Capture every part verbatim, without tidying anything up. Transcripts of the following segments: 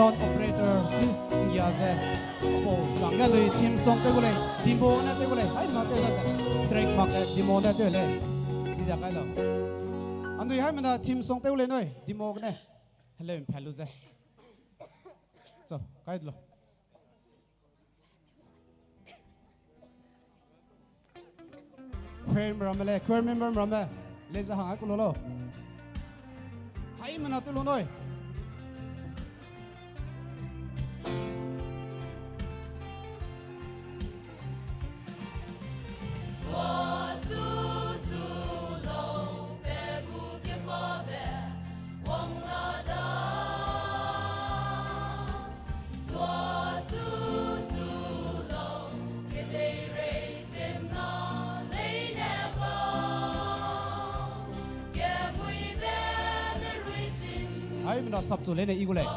Sound operator, please, nggia ze. Apo, chang ge lui theme song tew gu lei, demo ne tew gu lei, hai ma tew da ze. Track mak ge demo ne tew lei. Chi da kai lau. Anui hai mena theme song tew lei nui, demo gene. Hello, mpha lu ze. So, kai lo. Choir ramme le, choir member ramme. Le ze hang ai ku lo lo. Hai mena tu lo noi. Hai mena sap chu leine i gu lei.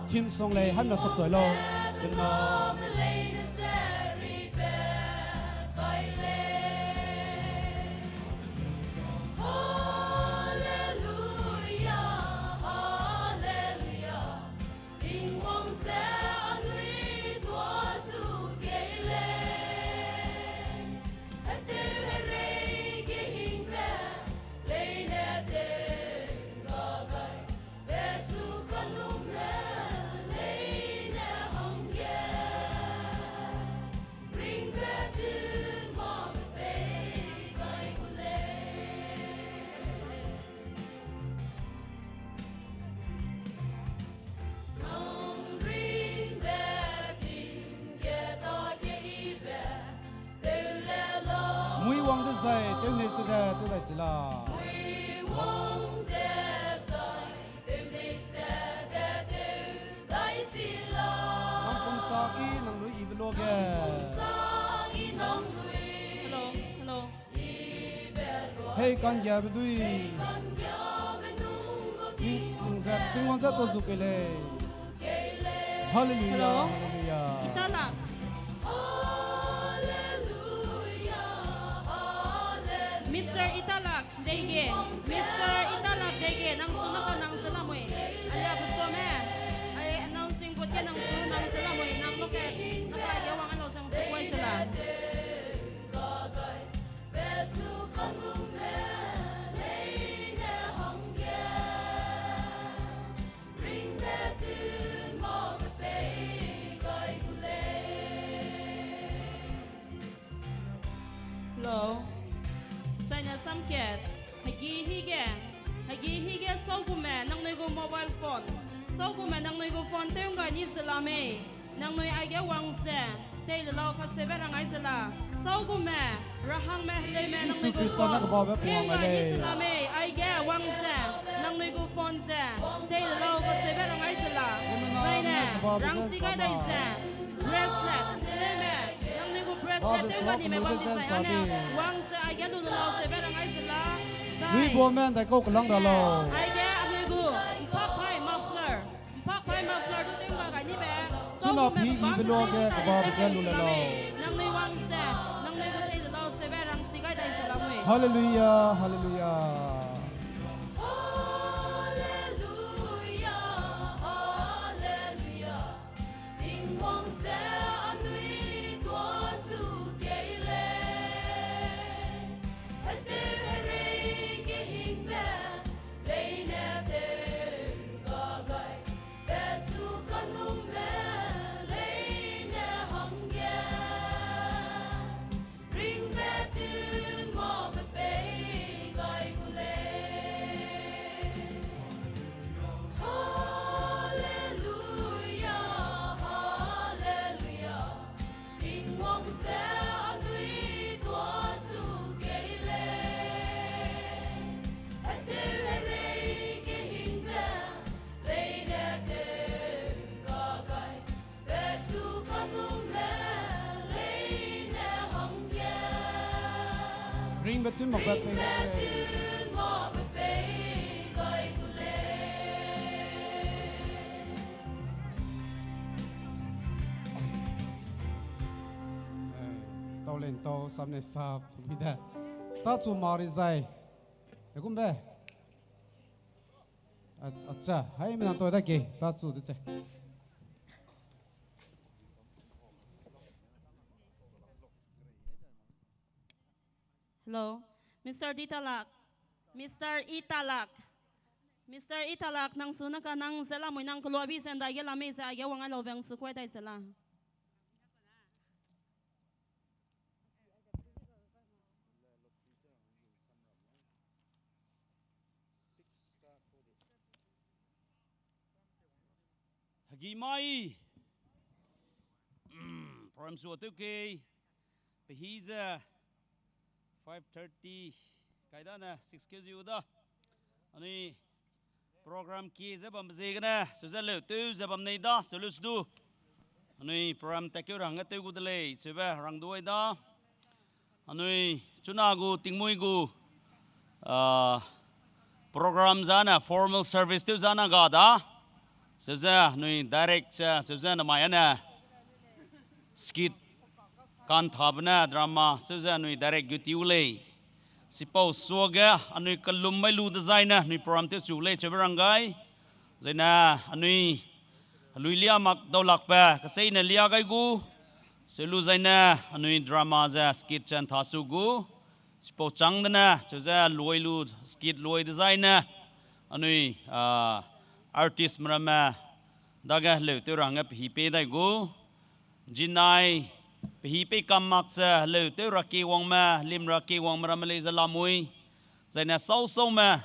Theme song lei, hai mena sap chu lo. Dena Mui wang dezai, tew nei sede, tew dai chi la. Nang pum sa i nang lui ibe lo ge. Hello, hello. Hei kanggiabe dui. Tingwang zat, Tingwang zat to zu kei lei. Hallelujah, hello. Hallelujah. Italak. Mister Italak, Deige. Mister Italak, Deige. Nang su na ka nang se lamui. Alia beso me. Ai announcing bot ke nang su nang se lamui. Nang lo ke. Na ka ye wang alo sang su wai se la. Hello. Saina samkat. Hegi hige. Hegi hige saugume nangnui gu mobile phone. Saugume nangnui gu phone tew nggai ni zela mei. Nangnui aige wang ze, tei le lau kaseube rangai zela. Saugume, rahangme, heleume, nangnui gu phone. Tew nggai ni zela mei, aige wang ze, nangnui gu phone ze, tei le lau kaseube rangai zela. Zaine, rangsi gai dai ze, bracelet, heleume, nangnui gu bracelet tew nggai ni me bam di zai ane, wang ze, aige lu le lau seube rangai zela. Zai. Lui bua men dai kau kelang ra lau. Aige anui gu, mpapai muffler. Mpakpai muffler du tew ngga gai nibe, chuna pi ibe luage kebabe ze lu le lau. Nangnui wang ze, nangnui gu tei le lau seube rangsi gai dai ze lamui. Hallelujah, hallelujah. Hallelujah, hallelujah. Tingwang ze anui tuâ zu kei lei. Hetew herei kehingbe, leine tew ngga gai, pechu kanumbe, leine hangge. Ringbe tun mabe pei gai gu lei. Hallelujah, hallelujah. Tingwang ze anui tuâ zu kei lei. Hetew herei kehingbe, leine tew ngga gai, pechu kanumbe, leine hangge. Ringbe tun makbe pei gai gu lei. Tau len tau, sap ne sap, mi de. Tachu mari zai. Te gumbe. Acha, hai mina toi da ke, ta chu de che. Hello, Mister Italak. Mister Italak. Mister Italak, nang su na ka nang zela mui nang kelua bi zenda ge la mei ze age wang ai lau bang su kuai dai zela. Hegi mai. Program su tew kei. Pehi ze five thirty. Kaida ne six keu ziu da. Anui program kie ze bam ziegene, seu ze leu tew ze bam nei da, seu lus du. Anui program tat keu ra hangge tew gu de lei, seube rang du ai da. Anui chuna gu tingmui gu, ah, program zane formal service tew zane ga da. Seu ze anui direct ze, seu ze namai ane skit kanthabe ne drama, seu ze anui direct gu tiu lei. Sipau suage anui kelum mai lu dezaine anui program tew chu lei, cheube rang gai. Zaine anui lui lia mak dau lakbe, keseine lia gai gu. Seu lu zaine anui drama ze skit ze ntha su gu. Sipau chang dene, seu ze luai lu skit luai dezaine. Anui, ah, artist meramme, dage heleu tew ra hangge pehi pei dai gu. Zinai, pehi pei kam mak ze, heleu tew ra kewangme, lim ra kewangme ramme lei ze lamui. Zaine sau saume,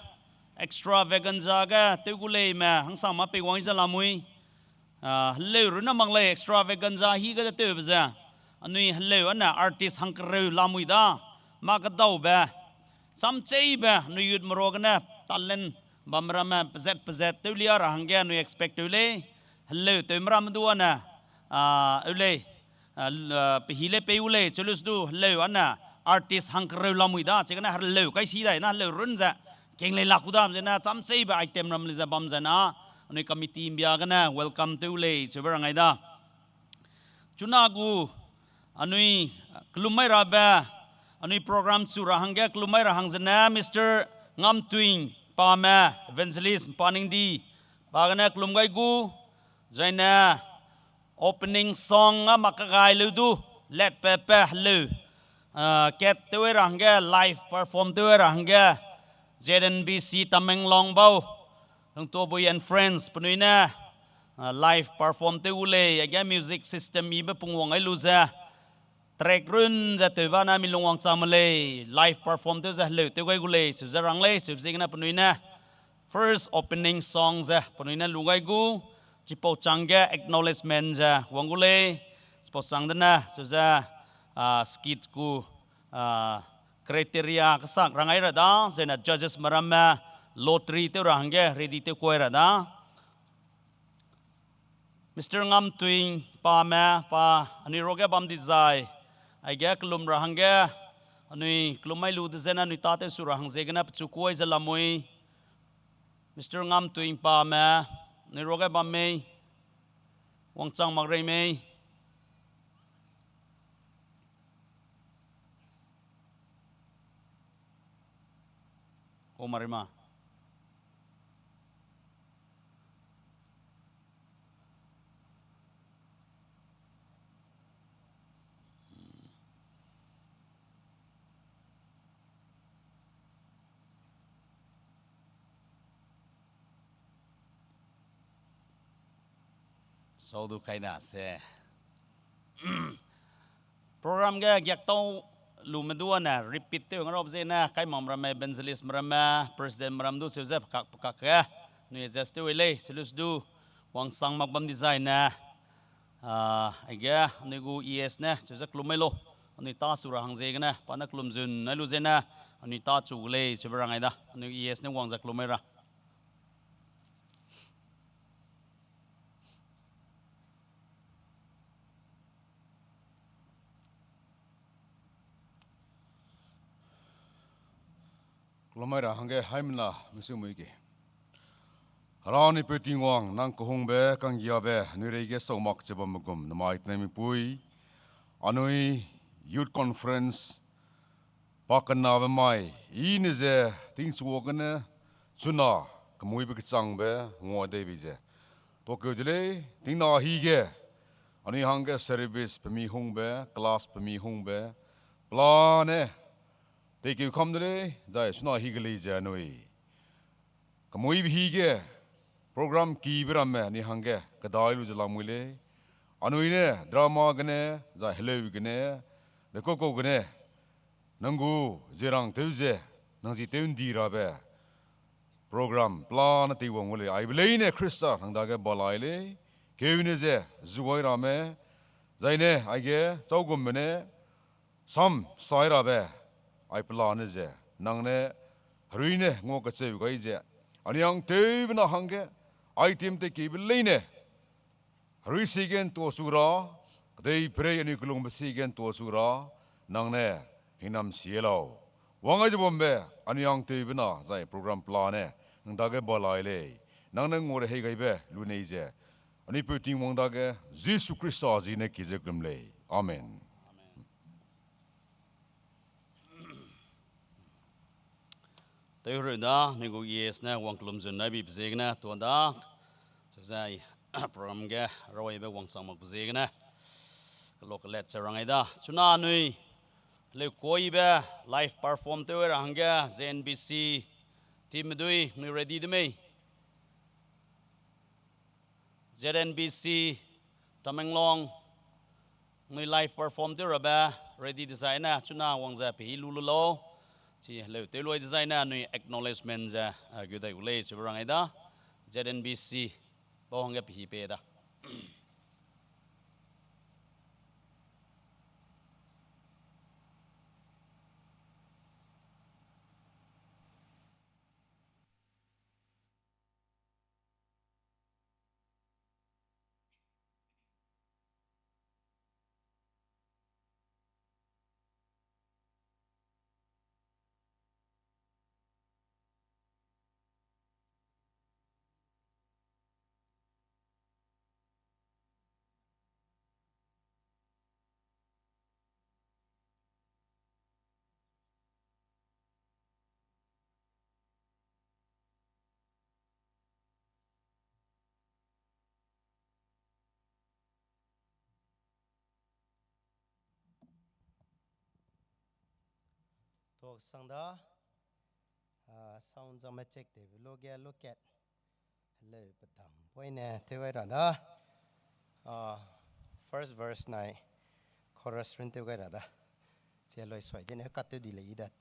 extravaganza ge tew gu leime, hangsang ma pei wang ze lamui. Ah, heleu runne mak lei extravaganza hi ge ze tewbe ze. Anui heleu ane artist hangkereu lamui da, ma kedaube. Samcheibe, anui youth merua gene talent bam ramme pezat pezat tew lia ra hangge anui expect tew lei. Heleu tew meramme du ane, ah, eu lei, ah, l-, ah, pehi le pei u lei, cheulus du heleu ane artist hangkereu lamui da, chigene heleu kai si dai na heleu run ze, king lei lak u da, zene chamcheibe item ram lei ze bam ze na, anui committee mbia gene welcome tew lei, cheube rangai da. Chuna gu, anui kelum mai rabe, anui program chu ra hangge kelum mai ra hang zene, Mister Ngamtuing pame, Evangelist Mpaningdi, pa gene kelum gai gu, zaine, opening song a mak kagai leu du, let pe pe heleu. Ah, kat tew ra hangge, live perform tew ra hangge, Z N B C Tamenglong bau, Lungtuabui and Friends, penui ne, ah, live perform tew gu lei, age music system ibe pungwang ai lu ze, track run ze tewba na mi lungwang chang me lei, live perform tew ze heleu tew gai gu lei, seu ze rang lei, seu ziegene penui ne, first opening song ze penui ne lu gai gu, chipau changge acknowledgement ze wang gu lei, chipau chang dene, seu ze, ah, skit gu, ah, criteria kesak rangai ra da, zene judges meramme lottery tew ra hangge ready tew kuai ra da. Mister Ngamtuing pame, pa anui ruage bam dizai, aige kelum ra hangge, anui kelum mai lu dezene anui tâtew su ra hang ziegene pechu kuai ze lamui. Mister Ngamtuing pame, anui ruage bam mei, wangchang mak rei mei. O marima. Sau du kaina se. Program ge giaktau lume du ane repeat tew ngarap zene, kaimam ramme, evangelist meramme, president meram du seu ze pekak pekak ge, anui adjust tew lei, selus du, wangsang mak bam dizai ne, ah, aige, anui gu E S ne, seu ze kelum mai lo, anui tâ su ra hang ziegene, pa ne kelum zun nai lu zene, anui tâ chu gu lei, seube rangai da, anui E S ne wang ze kelum mai ra. Kelum mai ra hangge haimena misi mui ge. Hera anui peu Tingwang, nang kehungbe, kanggiabe, anui reige sau mak che bamme gum, namai tenai mipui, anui Youth Conference, pa kenabe mai, i ne ze, tingchua gene, chuna, kemuibe kechangbe ngua deibe ze tuakeu de lei. Tingna hige anui hangge service pemi hungbe, class pemi hungbe, pelane teikeu kam de lei, zai suna hige lei ze anui kemuibe hige program kibe ramme anui hangge kedai lu ze lamui lei. Anui ne drama gene, zai heleu gene, dekau kau gene, nang gu zierang tew ze, nang zi tew ndi rabe program pelane teiwang gu lei. Aibe leine Khrista nang dage balai lei, keune ze zuai ramme, zaine aige châugumme ne sam sai rabe, ai pelane ze nang ne herui ne ngua kacheu gai ze, anui hang tewbe na hangge, item teikibe leine herui sigen tuachu ra, kedei perei anui kelungbe sigen tuachu ra, nang ne hingnam sie lau. Wang ai ze bambe, anui hang tewbe na zai program pelane nang dage balai lei. Nang ne ngua rehei gaibe lunei ze, anui peu Tingwang dage Jisu Khrista zi ne ki ze kelum lei. Amen. Tew hereu da, anui gu E S ne wang kelum zun dai bibe ziegene tuâ da. Chizai program ge rawaibe wangchang makbe ziegene kelok kelet ze rang ai da. Chuna anui leukuibe live perform tew ra hangge Z N B C teamme dui anui ready de mei? Z N B C Tamenglong, anui live perform tew rabe ready dezaine chuna wang ze pehi lu lu lau. Chi heleu tew lui dezaine anui acknowledgement ze, a, gu dai gu lei chibe rang ai da. Z N B C bau hangge pehi pei da. Tuak sang da, a, sound zangme check tewbe lu ge lu kat. Heleu pedam poine tew ai ra da. A, first verse nai chorus run tew gai ra da. Chi lui suai dene kat tew di lei i dat.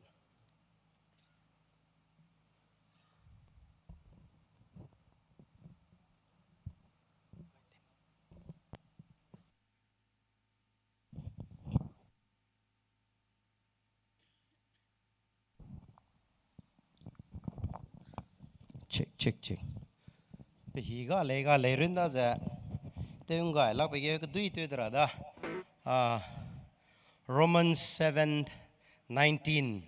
Check, check, check. Pehi ga lei ga lei run da ze. Tew nggai lakbe ge kedui tew de ra da. A, Romans seven nineteen.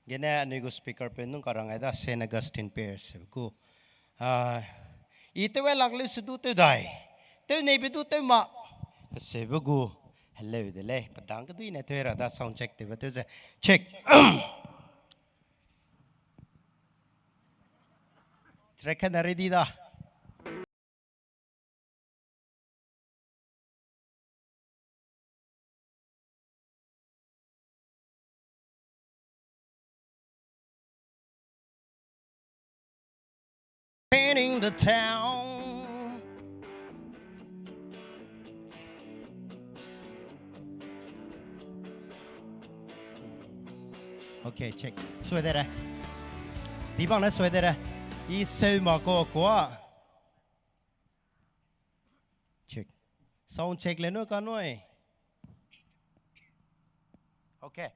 Gene anui gu speaker pe nung karang ai da Saint Augustine Parish gu. A, i tew ai lak leu se du tew dai. Tew neibe du tew mak. Kaseube gu. Heleu de lei. Pedang kedui ne tew ra da sound check tewbe tew ze. Check. Track kena ready da. Painting the town. Okay, check. Sui de re. Bibang ne sui de re. I seu ma ko kua. Check. Sound check le nu ka nui. Okay.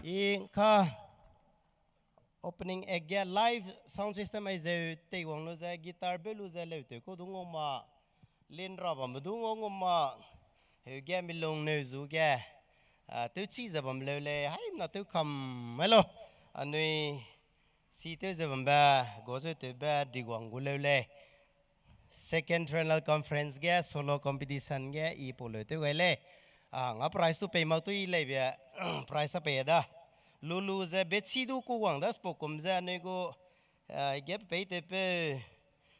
I ka opening act ge live sound system ai zeu teiwang lu ze guitar beu lu ze leutew kau du ngau ma, lin ra bambe du ngau ngau ma, heuge milung neu zu ge, a, tewchi ze bam leu lei, haimna tew kam mai lau. Anui si tew ze bambe, go zeu tewbe diguang gu leu lei. Second Triennial Conference ge solo competition ge i pau leu tew gai lei. A, nga prize tu pei mak tu i leibe, prize a pei da. Lulu ze betsi du ku wang da spau kum ze anui gu, a, ge pepeitewpeu,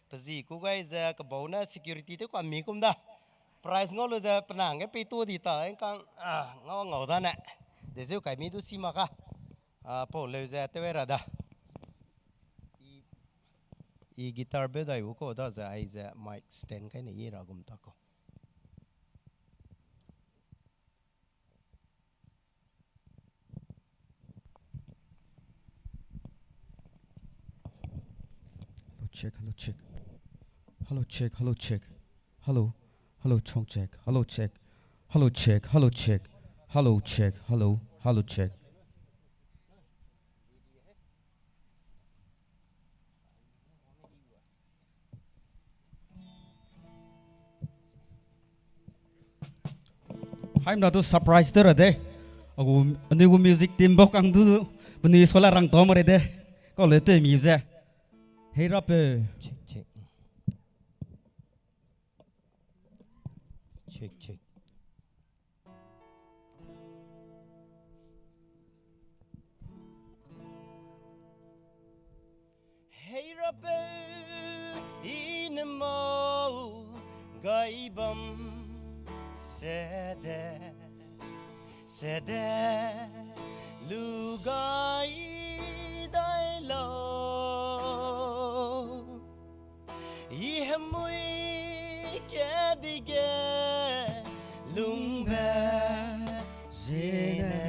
pezi ku gai ze kebau ne security tew ka mi kum da. Prize ngau lu ze penang ge pei tu di ta, ngkang, a, ngau ngau da ne. Dezeu kai mi du si mak ka. A, pau leu ze tew ai ra da. I, i guitar beu dai u kau da ze ai ze mic stand kai ne i ra gum ta kau. Hello, check, hello, check. Hello, check, hello, check. Hello, hello, sound check, hello, check. Hello, check, hello, check. Hello, check, hello, hello, check. Haimna tu surprise te ra de. Agu, anui gu music team bau kang du, penui sola rang tau ma re de. Kau le te mi ze. Hei rape. Check, check. Check, check. Hei rape i ne mau gai bam sede, sede lu gai dai lau. I hemui ke dige lungbe zene,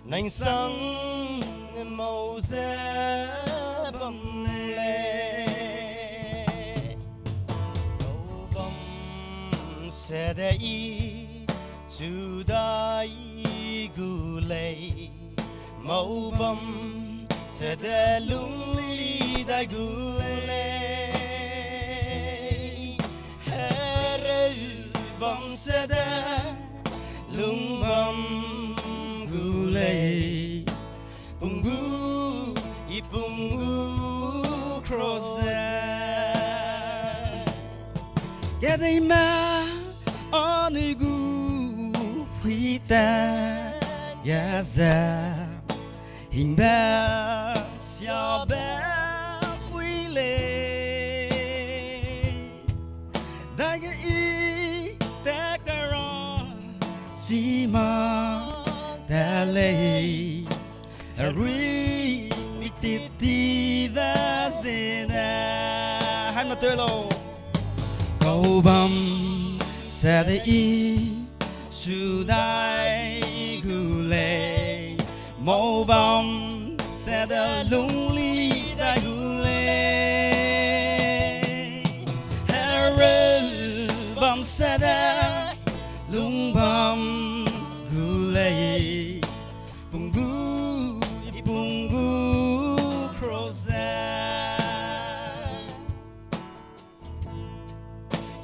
nang sang mau ze bam lei. Mau bam sede i chu dai gu lei. Mau bam sede lungli dai gu lei. Hereu bam sede lung bam gu lei. Pung gu, i pung gu cross ze. Kedeime anui gu phuite ge ze hingbe siabe phui lei. Dage i te kara sima te lei. Herui mi titi be zene. Haimna teu lau. Kau bam sede i su dai gu lei. Mau bam sede lungli dai gu lei. Hereu bam sede lung bam gu lei. Pung gu, i pung gu cross ze.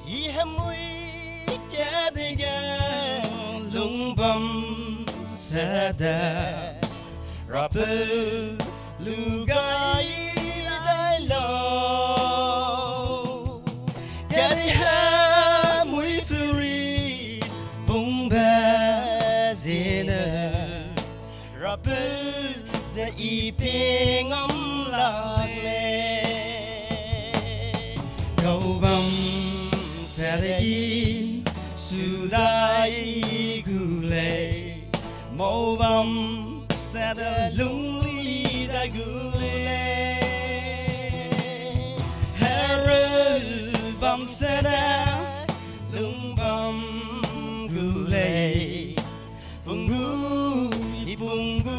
I hemui kedige lung bam sede, Rapeu lu gai dai lau. Kedi hemui furi pungbe zene, Rapeu ze i pie ngam lak lei. Kau bam sede i su dai gu lei. Mau bam sede lungli dai gu lei. Hereu bam sede lung bam gu lei. Pung gu, i pung gu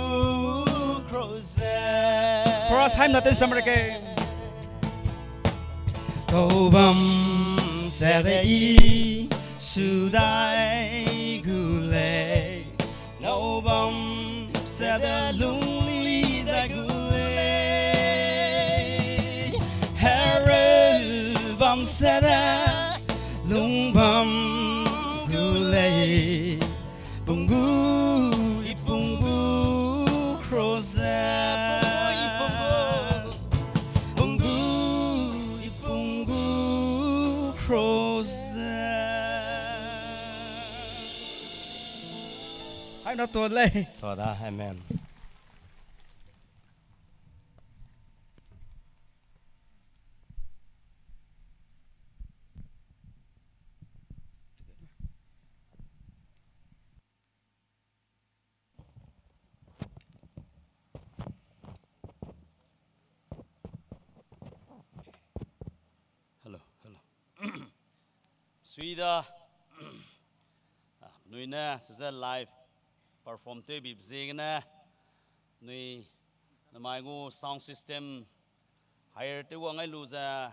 cross ze. Cross haimna tew samreke. Kau bam sede i su dai gu lei. Nau bam Sede lungli da gu lei. Hereu bam sede lung bam gu lei. Punggu, i punggu, cross ze. Punggu, i punggu, cross ze. Hai na to lei. To da, amen. Hello, hello. Suida, ah, penui ne, seuze live perform tewbibe ziegene, nui, namai gu sound system hire tew wang ai lu ze,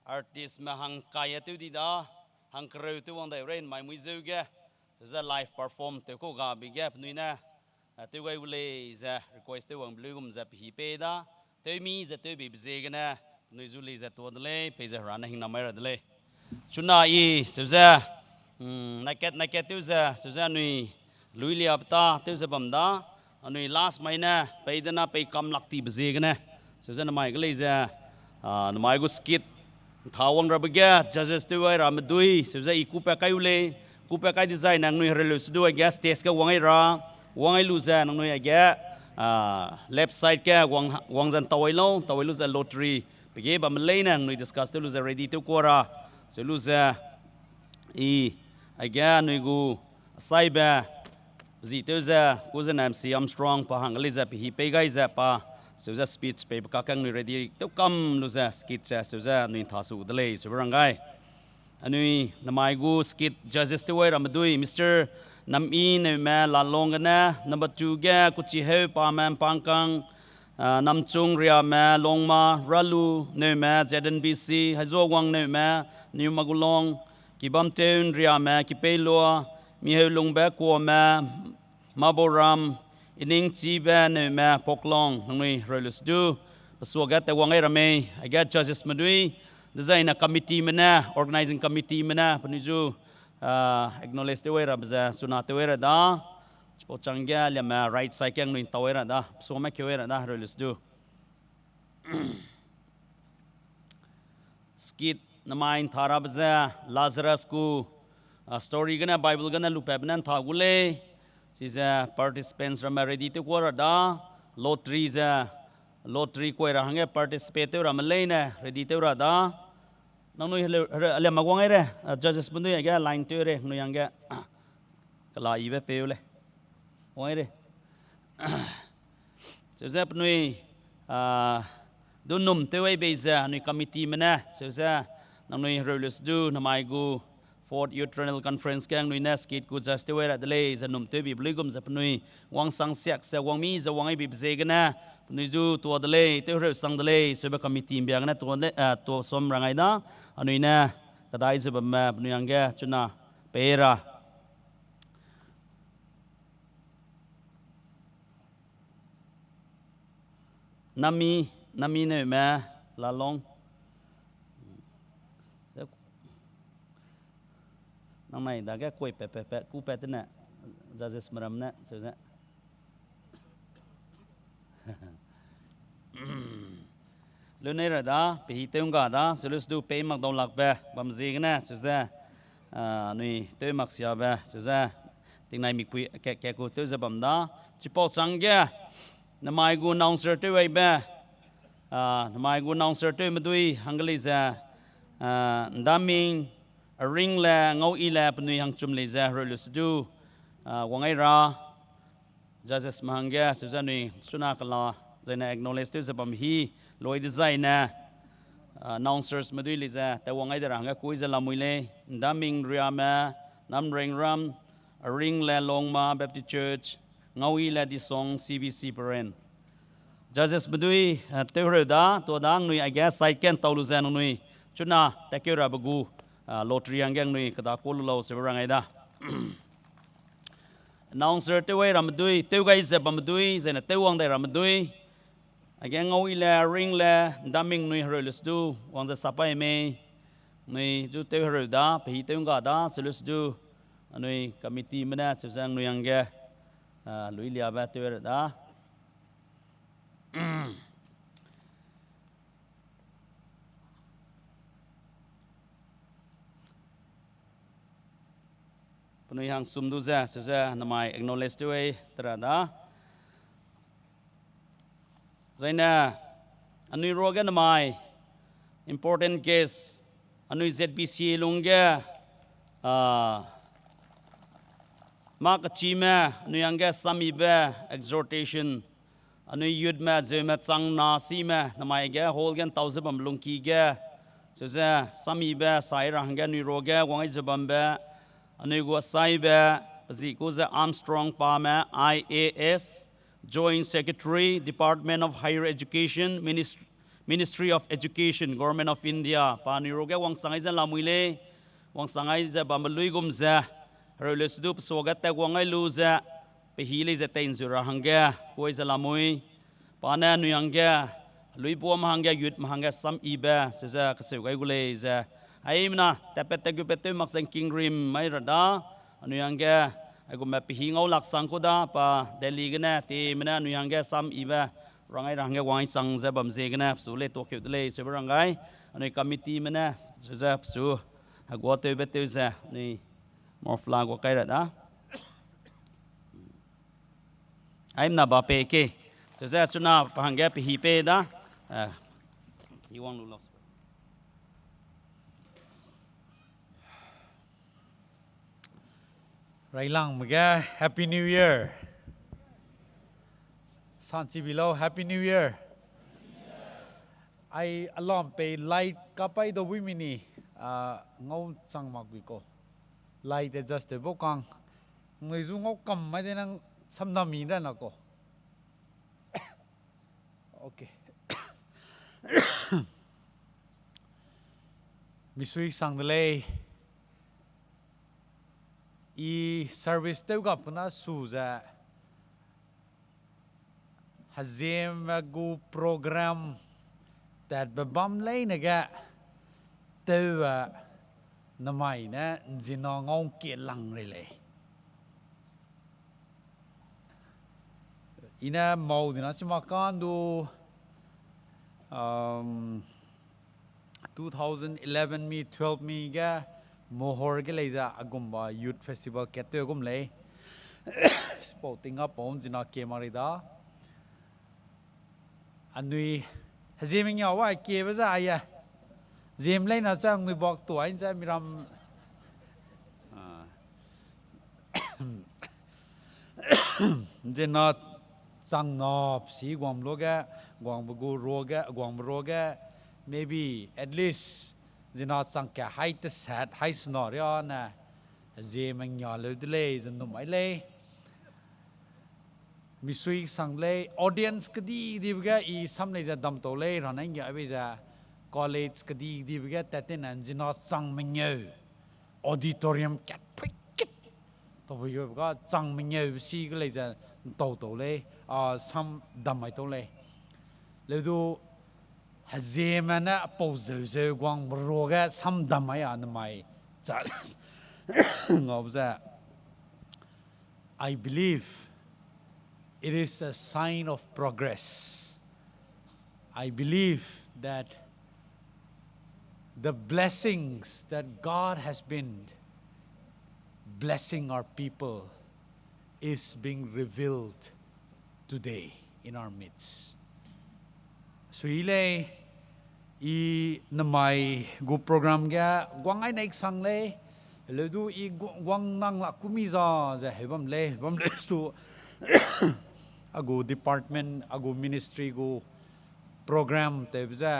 artistme hangkai tew di da, hangkereu tew wang dai rei namai mui zeu ge, seuze live perform tew kau gabe ge penui ne, ah, tew gai gu lei ze request tew wangbe luigum ze pehî pei da, tewmi ze tewbibe ziegene, penui zu lei ze tuâ de lei, peize Hera ne hingnam mai ra de lei. Chuna i, seuze, mm, nakat nakat tew ze, seuze anui, luiliabe ta, tew ze bam da, anui last mai ne, pei dena pei kam lak tibe ziegene, seuze namai ge lei ze, ah, namai gu skit, ntha wang rabe ge, judges tew ai ramme dui, seuze i kupat kai u lei, kupat kai dezai nangnui hereu lu se du aige stage ge wang ai ra, wang ai lu ze nangnui aige, ah, left side ge wang, wang ze ntau ai lau, ntau ai lu ze lottery, pege bamme leine nangnui discuss tew lu ze ready tew kua ra, seu lu ze, i, aige anui gu, asaibe, zi tew ze, ku ze ne M C Armstrong pa hangge lei ze pehî pei gai ze pa, seuze speech peibe kakge nangnui ready tew kam lu ze skit ze, seuze anui ntha su de lei, seube rang gai. Anui namai gu skit judges tew ai ramme dui, Mister Nami Neume Lalong gene, number two ge Kuchiheu Pame Mpangkang, ah, Namchung Riame Longma, Ralu Neume Z N B C, Haizuawang Neume New Magulong, Kibamteun Riame Kipeilua, Miheulungbe Kuame, Maboram, Iningchibe Neume Poklong, nangnui hereu lu se du, pesuage tewwang ai ra mei, aige judgesme dui, dezaine committeeme ne, organizing committeeme ne, penui zu, ah, acknowledge tew ai rabe ze, suna tew ai ra da, chipau changge liame right side ge nangnui ntau ai ra da, pesuame keu ai ra da, hereu lu se du. Skit namai ntha rabe ze Lazarus gu, ah, story gene Bible gene lupatbe ne ntha gu lei. Chize participants ramme ready tew kua ra da, lottery ze, lottery kuai ra hangge participate tew ramme leine ready tew ra da. Nangnui hele, hele, aliame wang ai re, ah, judgesme dui aige line tew re, nangnui hangge, kela ibe peu lei. Wang ai re. Seuze penui, ah, du num tew ai bei ze, anui committeeme ne, seuze nangnui hereu lu se du, namai gu Fourth Youth Triennial Conference ge nangnui ne skit gu judge tew ai ra de lei, ze num tewbibe luigum ze penui, wangsang siak ze, wangmi ze wang ai bibe ziegene, penui zu tuâ de lei, tew hereu sang de lei, seube committee mbia gene tuâ de, ah, tuâ som rang ai da, anui ne, kedai ze bamme, penui hangge, chuna, pei ra. Nami, Nami Neume Lalong. Nang nai dage kuai pe, pe, pe, kupat tene, judgesme ram ne, seuze. Lunei ra da, pehî tew ngga da, selu se du pei mak dau lakbe, bam ziegene, seuze, ah, anui tew mak siabe, seuze, tingnai mikpui ke, ke ku tew ze bam da, chipau changge, namai gu announcer tew aibe, ah, namai gu announcer tewme dui, hangge lei ze, ah, Ndaming, Aringle, Ngau-ile, penui hangchum lei ze, hereu lu se du, ah, wang ai ra, judgesme hangge, seuze anui, suna kela, zaine acknowledge tew ze bam hi, loi dezaine, ah, announcersme dui lei ze, tewwang ai de ra hangge kui ze lamui lei, Ndaming Riame, Namrengram, Aringle Longma Baptist Church, Ngau-ile Disong C B C Peren. Judgesme dui, ah, tew hereu da, tuâ da, nangnui aige side ge ntau lu ze nangnui, chuna, tatkeu rabe gu, ah, lottery hangge nangnui, keda ku lu lau, seube rang ai da. Announcer tew ai ramme dui, tew gai ze bamme dui, zene tew wang dai ramme dui. Age ngau i le, ring le, ndaming nui hereu le sedu, wang ze sapai mei. Nui du tew hereu da, pehi tew ngga da, se le sedu. Anui committee me ne, se ze nui hangge, a, lui liabe tew hereu da. Penui hang sum du ze, se ze namai acknowledge tew ai tera da. Zaine, anui ruage namai, important guest, anui Z B C lungge, a, mâ kechime, anui hangge samibe, exhortation, anui youth me, zeume, chang na sime, namai ge, hall ge, ntau ze bam lungki ge, se ze, samibe, sai ra hangge, anui ruage, wang ai ze bambe, anui gu saibe, pe zi ku ze Armstrong Pame, I A S, Joint Secretary, Department of Higher Education, Minis-, Ministry of Education, Government of India, pa anui ruage wangsang ai ze lamui lei, wangsang ai ze bambe luigum ze, hereu leu sedu pe suage tat wang ai lu ze, pehi lei ze tei nzu ra hangge, kuai ze lamui, pa ne anui hangge, luibuame hangge, youth me hangge, sam ibe, se ze keseu gai gu lei ze, aimena, tatpat tat gu pat tew mak ze ngking rim mai ra da, anui hangge, aigumbe pehi ngau lak sang ku da, pa Delhi gene, time ne anui hangge, sam ibe, rang ai ra hangge, wang ai chang ze bam ziegene, pesu lei tuakeu de lei, seube rang gai, anui committee me ne, se ze pesu, hegua tewbe tew ze, anui, mofla gua kai ra da. Aimena ba pei ke. Seuze chuna pa hangge pehi pei da. Eh, i wang lu lau. Railangme ge Happy New Year. Sanchi bi lau, Happy New Year. Ai alam pei light kapai dau bui mini, ah, ngau chang mak gui kau. Light adjust tew bau kang. Nui zu ngau kam mai de nang samnam mi ra na kau. Okay. Misui sang de lei. I service tew gap na su ze. Hezieme gu program tatbe bam leine ge tew, eh, namai ne nzina ngau ngkie lang rei lei. I ne mau dina chi ma kan du, um, two thousand eleven mi, twelve mi ge Mohor ge lei ze a gum ba youth festival kat tew gum lei. Sipau ting a pau nzina kie ma rei da. Anui, hezieme ngia wa kiebe ze aie. Ziem leina ze anui bak tuai ze miram. Ah. Zena chang na si guang luage, guangbe gu ruage, guangbe ruage, maybe at least zena chang ke hai te set, hai scenario ne, zieme ngia leu de lei, ze num ai lei. Misui sang lei, audience kedi kedibe ge i sam lei ze dam tau lei, rana ngia be ze college kedi kedibe ge tat tene nzina chang mengeu, auditorium kat pui kit. Tau pui ga chang mengeu si ge lei ze ntau tau lei, a, sam dam mai tau lei. Leu du, hezieme ne apau zeu zeu guang be ruage sam dam mai a namai. Cha, ngau ze. I believe it is a sign of progress. I believe that the blessings that God has been blessing our people is being revealed today in our midst. Sui lei, i namai gu program ge guang ai nek sang lei, heleu du i gu-, guang nang la kumi za ze heu bam lei, bam lei su, a gu department, a gu ministry gu program tewbe ze,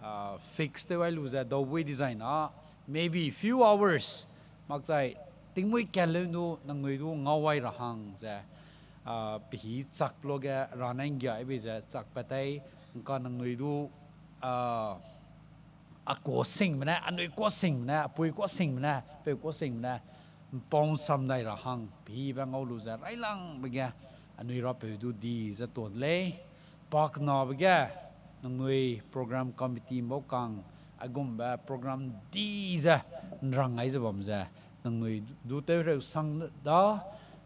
ah, fix tew ai lu ze dau bui design a, maybe few hours, makchai tingmui kat leu nu nangnui du ngau ai ra hang ze, ah, pehî chak luage rane nggiaibe ze chak pat tei, ngka nangnui du, ah, a kuâ singbe ne, anui kuâ singbe ne, apui kuâ singbe ne, peu kuâ singbe ne, ’mpau ’nsam dai ra hang, pehibe ngau lu ze railangbe ge, anui Rapeu du di ze tuâ de lei. Pakenabe ge, nangnui program committee ’mbau kang, aigumbe program di ze, ’nrang gai ze bam ze, nangnui du tew hereu sang da,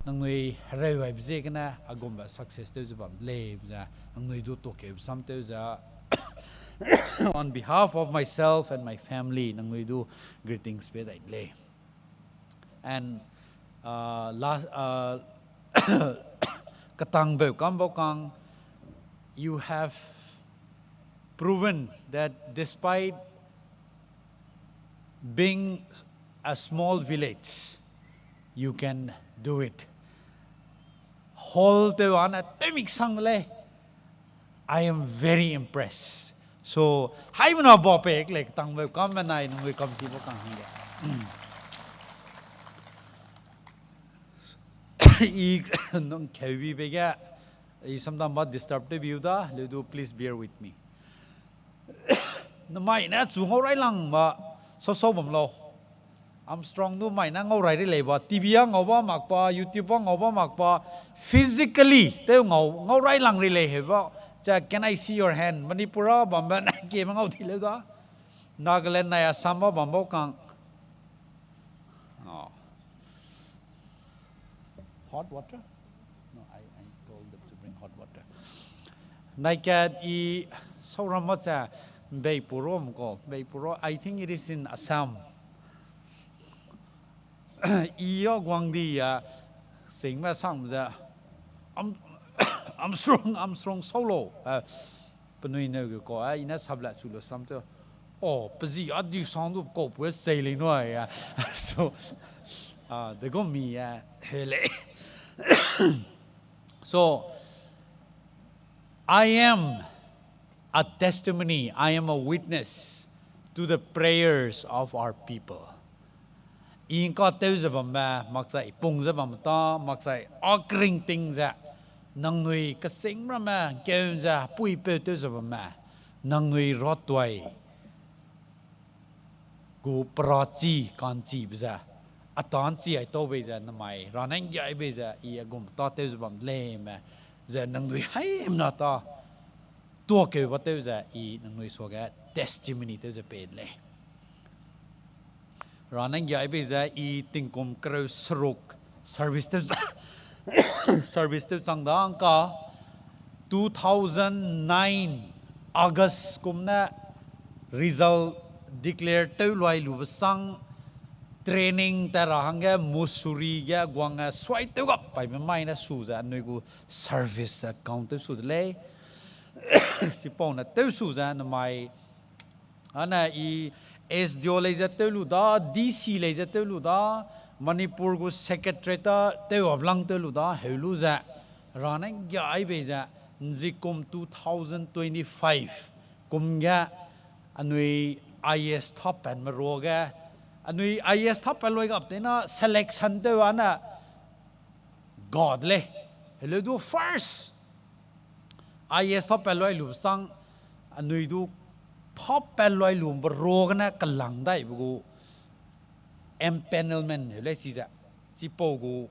nangnui hereu gaibe ziegene, aigumbe success tew ze bam de lei, ze, nangnui du tuakeube sam tew ze, on behalf of myself and my family, nangnui du greetings pe dai de lei. And, uh, last, uh, ketangbe kambau kang, you have proven that despite being a small village, you can do it. Hall tew ane tew mik sang de lei. I am very impressed. So, haimena ba pe lei ketangbe kam benai nangnui committee ’mbau kang hangge. I nung keubibe ge, i samdam ba disturb tew biu da, leu du please bear with me. Nemai ne chu ngau railang ba, sau sau bam lau. Armstrong du mai ne ngau rai ri lei ba, T V a ngau ba mak ba, YouTube a ngau ba mak ba, physically tew ngau, ngau railang ri lei he ba. Cha, can I see your hand? Manipur a bambe ne kieme ngau di leu da. Nagaland nai Assam a bambau kang. Oh. Hot water? No, I, I told them to bring hot water. Naikat i sauram ma cha Beipuro mko, Beipuro, I think it is in Assam. I a guang di a, singme sang ze, Am-, Armstrong, Armstrong sau lau, eh, penui neu ge kau, eh, i ne sabla su lu sam te, oh, pe zi a di sang du kau pu sei lei nui, eh, so, ah, de gu mi, eh, he lei. So, I am a testimony, I am a witness to the prayers of our people. I ngka tew ze bamme, makchai pung ze bamme ta, makchai a kering ting ze, nangnui kesing ramme, keu ze, puipeu tew ze bamme, nangnui ratuai gu perachi ka'nchibe ze, a ta'nchi ai tau bei ze, namai, ra ne nggiai bei ze, i a gum ta tew ze bam de lei me, ze nangnui haimna ta, tuakeu ba tew ze, i nangnui suage testimony tew ze pei de lei. Ra ne nggiai bei ze, i tingkum kereu seruk service tew, service tew chang da ngka, two thousand nine August kum ne result declare tew luai lube sang training ta ra hangge Mussoorie ge guang, eh, suai tew gap paibe mai ne su ze anui gu service account tew su de lei. Chipau ne tew su ze namai ane i S D O lei ze tew lu da, D C lei ze tew lu da, Manipur gu secretary ta tew ablang tew lu da, heu lu ze, ra ne nggiai bei ze, nzikum two thousand twenty-five kum ge, anui I A S thapat me ruage, anui I A S thapat luai gap tena selection tew ane, God lei. Heleu du first I A S thapat luai lu sang, anui du thapat luai lu be ruagene kelang daibe gu empanelment heu lei chi ze. Chipau gu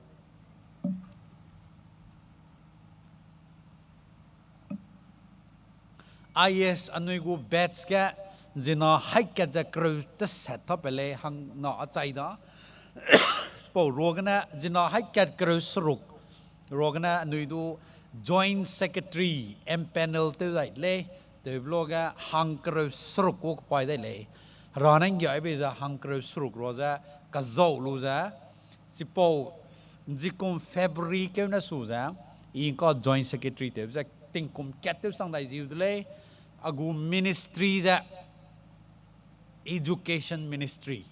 I A S anui gu batch ge zina haikat ze kereu teset thapat lei hang na achai da. Chipau ruagene zina haikat kereu seruk. Ruagene anui du Joint Secretary empanel tew dai lei, tewbe luage hang kereu seruk gu kepai dai lei. Hera ne nggiai bei ze hang kereu seruk rua ze, kezau lu ze, chipau nzikum February keu ne su ze, i ngka Joint Secretary tewbe ze tingkum kat tew sang dai ziu de lei, a gu ministry ze, Education ministry.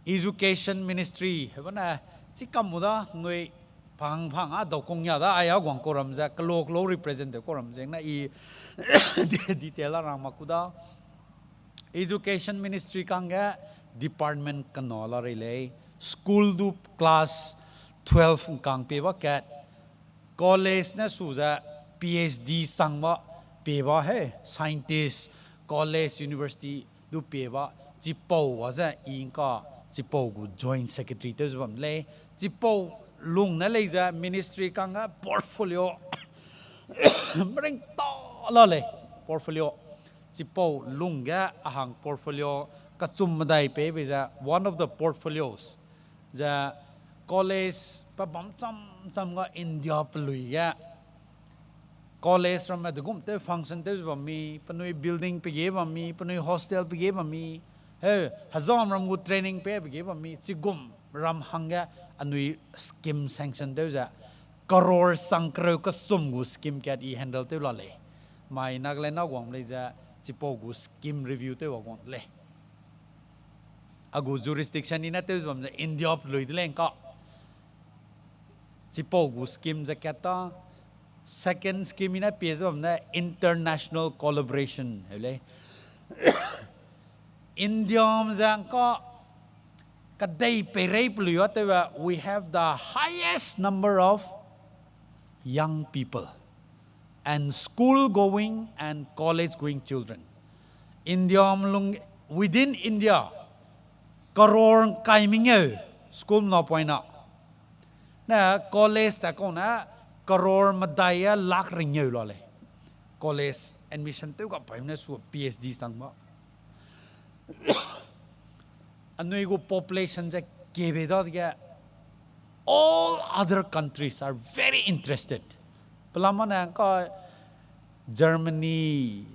Education ministry, hebane, chikam mu da, nui phang phang a daukung ya da, ai a guang kau ram ze, kelo kelo represent tew kau ram ze, na i detail a rang mak ku da. Education ministry kangge department kena la rei lei, school du class twelve ngkang pie ba kat, college ne su ze P H D sang ba pie ba he, scientist, college, university du pie ba, chipau a ze i ngka Chipau gu joint secretary tew ze bam de lei. Chipau lung ne lei ze ministry kangge portfolio meringta la lei, portfolio. Chipau lungge a hang portfolio kechum medai pei bei ze one of the portfolios ze college pe bam cham cham ga India pelui ge college ramme degum tew function tew ze bam mi, penui building pe ge bam mi, penui hostel pe ge bam mi, heu, hezam ram gu training pe pe ge bam mi, chigum ram hangge anui scheme sanction tew ze, crore sang kereu kechum gu scheme kat i handle tew la lei. Mai Nagaland na guang lei ze, chipau gu scheme review tew a guang de lei. A gu jurisdiction i ne tew ze bam ze India pelui de lei ngka. Chipau gu scheme ze kat ta, second scheme i ne pie ze bam ne international collaboration heu lei. Indiame ze ngka kedei peirei pelui a tewbe, we have the highest number of young people and school going and college going children. Indiame lung, within India, crore ngkai mengeu school napoina. Ne college ta kau ne crore medai a lakh ringeu la lei. College admission tew ga paime ne su PhD sang ba. Anui gu population ze kebe dadege, all other countries are very interested. Pelama ne ngka Germany,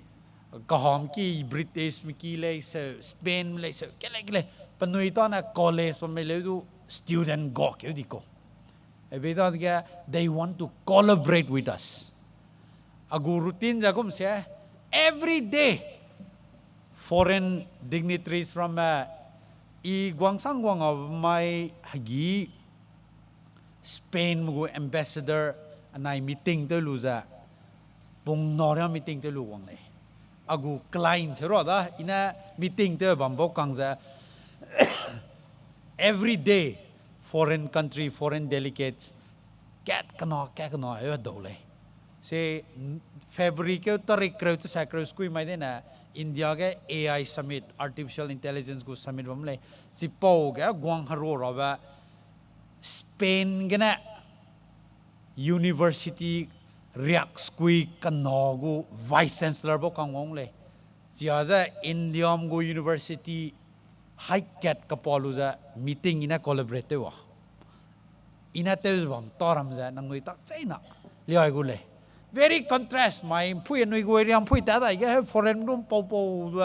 kaham ki Britishme ki lei seu, Spainme lei seu, kele kele, penui ta ne college bamme leu du student ga keu di kau. Ebe dadege, they want to collaborate with us. A gu routine ze gum se, every day, foreign dignitaries ramme, i guangsang guang a mai hegi, Spainme gu ambassador anai meeting tew lu ze, pung nau ria meeting tew lu wang lei. A gu client herua da, i ne meeting tew bam bau kang ze, every day, foreign country, foreign delegates, kat kena, kat kena, heu hedau lei. Se, February keu tarik kereu tesa kereu sukui mai dene, India ge A I summit, artificial intelligence gu summit bam lei. Chipau ge guang herua rabe, Spain gene university riak sukui kena gu vice chancellor bau kang wang lei. Chia ze Indiame gu university haikat kapa lu ze meeting i ne collaborate tew a. I ne tew ze bam ta ram ze nangnui tak cheina liai gu lei. Very contrast mai mpui anui gu area mpui tat dai ge he foreign room pau pau du,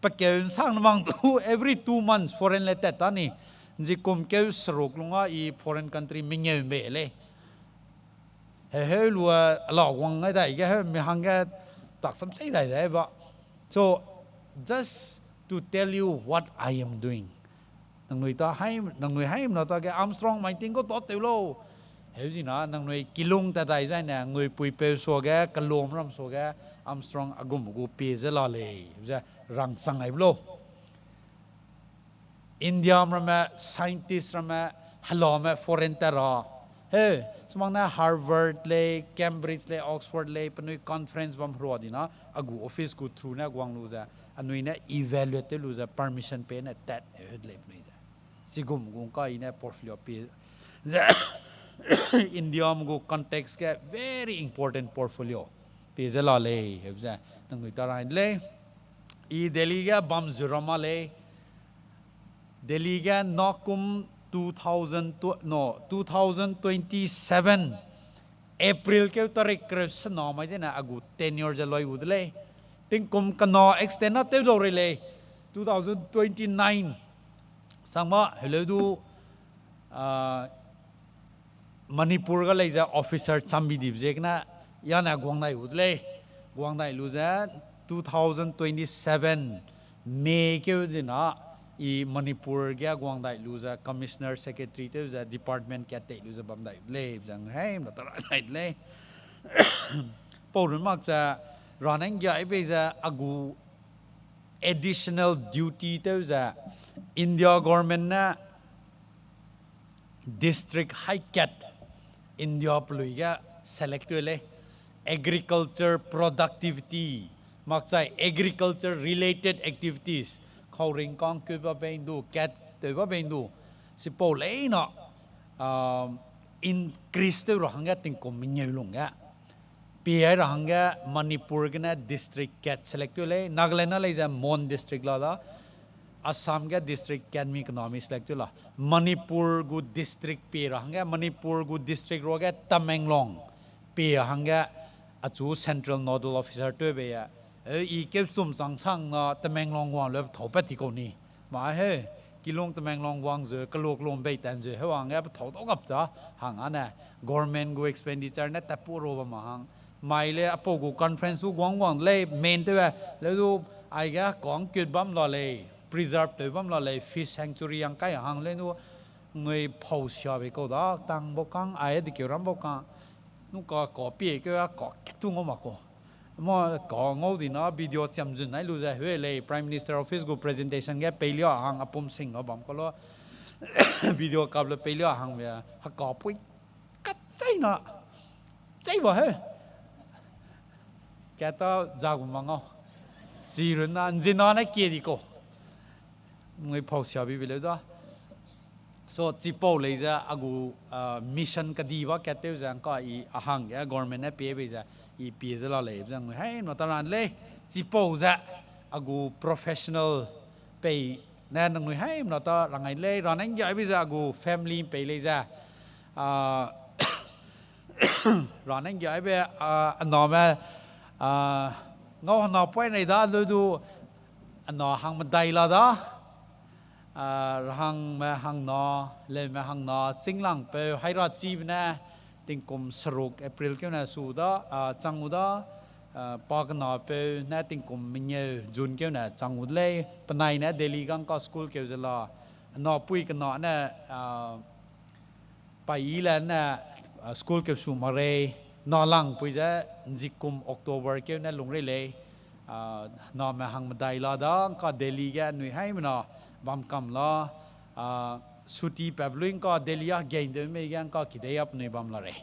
pe keu nsang namang du every two months foreign le tat ta ni. Nzi kum keu seruk lung a i foreign country mengeu mbe lei. He heu lu a la wang ngai dai ge heu mi hangge tak sam sei dai dai ba. So, just to tell you what I am doing. Nangnui ta hai, nangnui haimna ta ge Armstrong mai ting kau ta tew lau. Heu dina nangnui kilung ta dai zai ne, nangnui puipeu suage, kelum ram suage, Armstrong a gum gu pie ze la lei, ze rangchang ai be lau. Indiame ramme, scientist ramme, helame foreign ta ra. He, sumang ne Harvard lei, Cambridge lei, Oxford lei, penui conference bam herua dina, a gu office gu through ne guang lu ze, anui ne evaluate tew lu ze, permission pei ne tat heu de lei penui ze. Chigum gu ngka i ne portfolio pie ze, Indiame gu context ge very important portfolio pie ze la lei, heu ze, nangnui ta rai de lei. I Delhi ge bam zu ra ma lei. Delhi ge nakum two thousand, no, two thousand twenty-seven April keu tarik kereu sena mai dene a gu tenure ze loi gu de lei. Tingkum kena extend na tew dau rei lei. Two thousand twenty-nine. Sangma, heleu du, ah, Manipur ga lei ze officer chambi dibe ziegene, yane guang dai gu de lei. Guang dai lu ze two thousand twenty-seven May keu dina, i Manipur ge guang dai lu ze commissioner secretary tew ze department kat tei lu ze bam dai de lei, ze ngheimna ta ra dai de lei. Pau run mak ze, ra ne nggiai bei ze a gu additional duty tew ze India government ne district haikat India pelui ge select tew lei, agriculture productivity, makchai agriculture related activities, Khauring kang keu ba bei ndu, kat tew ba bei ndu. Sipau leina, ah, increase tew ra hangge tingkum mengeu lungge. Pie ai ra hangge Manipur gene district kat select tew lei, Nagaland na lei ze Mon district la da, Assam ge district kat mi kena mi select tew la. Manipur gu district pie ra hangge, Manipur gu district ruage Tamenglong pie hangge achu central nodal officer tew bei e. E, i keu sum chang sang na Tamenglong wang leu pethau pat ti kau ni. Ma he, kilung Tamenglong wang zeu, keluk lung bei tan zeu, he wangge pethau dau gap da, hang ane, government gu expenditure ne tat pu ro ba ma hang. Mai le apau gu conference u guang guang lei, main tew e, leu du, aige kang kut bam la lei, preserve tew bam la lei, fish sanctuary yang kai hang leu du, nui pau sia bei kau da, tang bau kang, ai de keu ram bau kang, nu ka ka pie keu a ka ketu ngau ma kau. Ma ka ngau di na video chiam zun nai lu ze, hue lei, Prime Minister Office gu presentation ge peilia hang apum sing ga bam kau lo. Video kap le peilia hang be, heka pui, kacheina, chei ba he. Kata za gu ma ngau. Chi run na, nzina ne kie di kau. Nui pau sia bi bi leu da. So, chipau lei ze a gu, ah, mission kedi ba kat tew ze ngka i a hangge government ne pie bei ze i pie ze la lei ze nui haimna ta ran lei. Chipau ze a gu professional pei ne nangnui haimna ta rangai lei, ra ne nggiai bei ze a gu family pei lei ze. Ah, ra ne nggiai be, ah, aname, ah, ngau hena point rei da leu du, ana hangmedai la da, ah, rahangme hangna, leume hangna, chinglangpeu, haira chibe ne, tingkum seruk April keu ne su da, ah, chang u da, ah, pa kenapeu ne tingkum mengeu June keu ne chang u de lei, penai ne Delhi gang ka school keu ze la, napui kena ne, ah, pai i le ne, ah, school keu su ma rei, nalangpui ze nzikum October keu ne lung rei lei, ah, name hangmedai la da ngka Delhi ge nui haimena bam kam la, ah, suti pep lui ngka Delhi a gain de mei ge ngka kidei a penui bam la rei.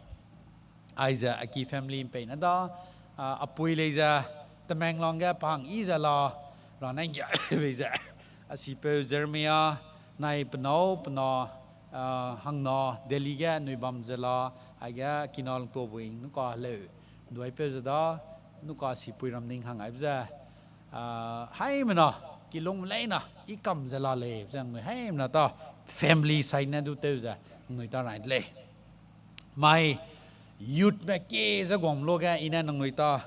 Aize a ki family mpei ne da, ah, apui lei ze, Tamenglong ge pang i ze la, ra ne nggiai bei ze, a sipeu Jeremiah, nai penâu, pena, ah, hangna, Delhi ge nui bam ze la, aige kina lungtuabuing, nuka heleu, nduaipeu ze da, nuka sipui ram ning hang aibe ze, ah, haimena, kilung leina, i kam ze la lei, ze nui haimena ta, family side ne du tew ze, nui ta rai de lei. Mai youthme kie ze guang lu ge i ne nangnui ta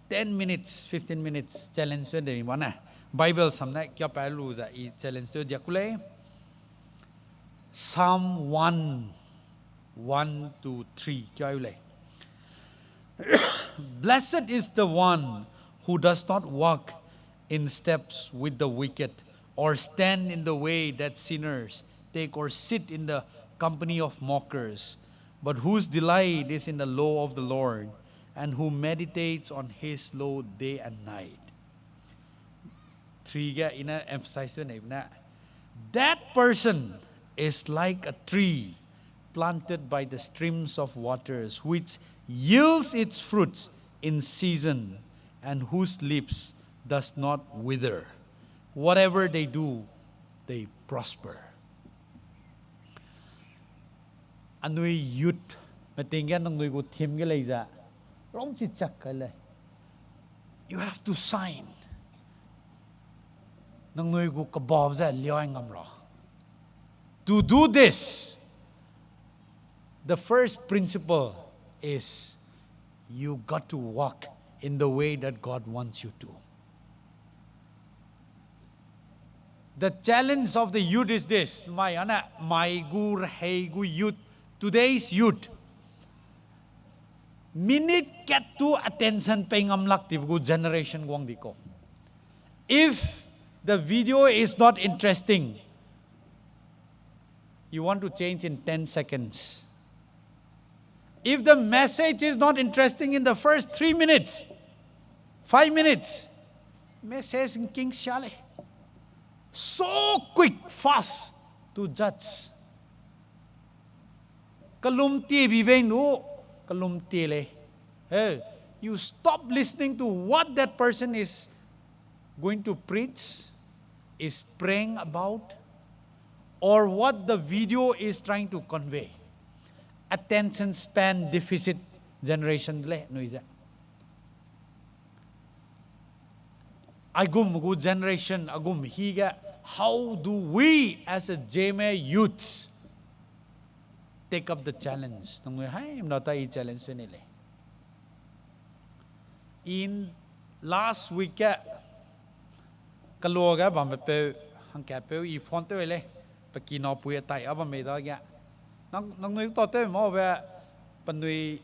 ten minutes, fifteen minutes challenge de mi ba ne. Bible sam ne kia pa lu ze i challenge tew dia ku lei. Psalm one, one to three kia u lei. Blessed is the one who does not walk in steps with the wicked, or stand in the way that sinners take, or sit in the company of mockers, but whose delight is in the law of the Lord, and who meditates on his law day and night. Three ge i ne emphasize tew nei ne. That person is like a tree planted by the streams of waters, which yields its fruits in season, and whose leaves does not wither. Whatever they do, they prosper. Anui youth meeting ge nangnui gu theme ge lei ze, rongchi chak kai lei. You have to shine. Nangnui gu kebab ze liai ngam ra. To do this, the first principle is you got to walk in the way that God wants you to. The challenge of the youth is this. Mai ane, mai gu, rehei gu youth, today's youth. Minute kat tu attention pei ngam lak ti gu generation guang di ko. If the video is not interesting, you want to change in ten seconds. If the message is not interesting in the first three minutes, five minutes, message ngking sia lei. So quick, fast to judge. Kalum tie bi bei nu, kalum tie lei. Hey, you stop listening to what that person is going to preach, is praying about, or what the video is trying to convey. Attention span deficit generation de lei nui ze. Aigum gu generation, aigum hi ge, how do we as a Zeme youths take up the challenge? Nangnui haimna ta i challenge sui ne lei. In last week ge, keloage bambe peu, hangkatpeu i phone tew lei, pe kinapui atai a bam mei dage. Nang, nangnui ta tew maube, penui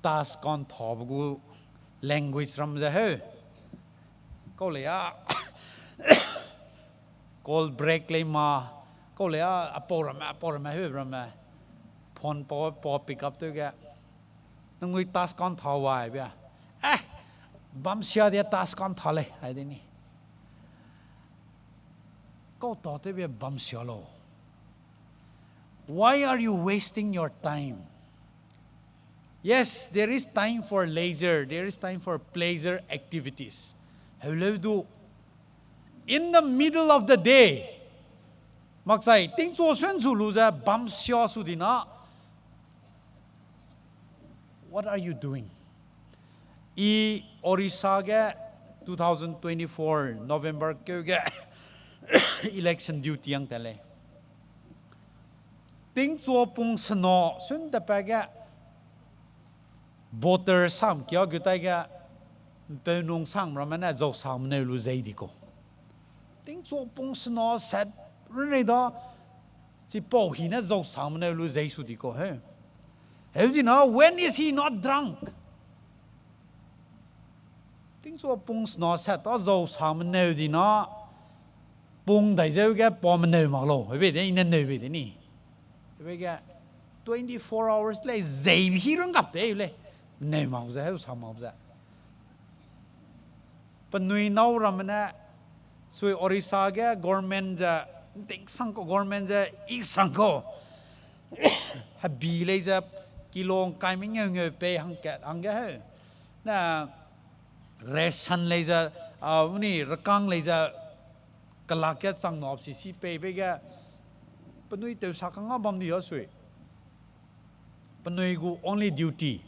task kan thabe gu language ram ze heu. Kau lei a, call break lei ma, kau lei a, apau ramme, apau ramme, heu ramme. Phone pau, pau pick up tew ge. Nangnui task kan tha wai bia. Eh, bamsia dia task kan tha lei, ai de ni. Kau ta tew bia bamsia lau. Why are you wasting your time? Yes, there is time for leisure, there is time for pleasure activities. Heuleu du, in the middle of the day, makchai tingchu sun zu lu ze bamsia su di na, what are you doing? I Orissa ge two thousand twenty-four November keu ge election duty hang tat lei. Tingchu pung sena sun tepat ge voter sam kia gu tai ge, ’mpeunung sang ramme ne zau sang meneu lu zei di kau. Tingchu pung sena set runne da, chipau hi ne zau sang meneu lu zei su di kau he. Heu di na, when is he not drunk? Tingchu pung sena set ta zau sang meneu di na, pung dai zeu ge pa meneu mak lau, heube de, i ne neu bei de ni. Heube ge twenty-four hours lei zei hi run gap de lei, meneu mak ze, heu sang mak ze. Penui nâu ramme ne, sui Orissa ge government ze, ’nting sang kau government ze, i sang kau. Hebi lei ze, kilo ’ngkai mengeu ngeu pei hangkat hangge heu. Ne, ration lei ze, a, ni rekang lei ze, kelak ge chang nap si si pei bei ge, penui tew sa kang a bam di a sui. Penui gu only duty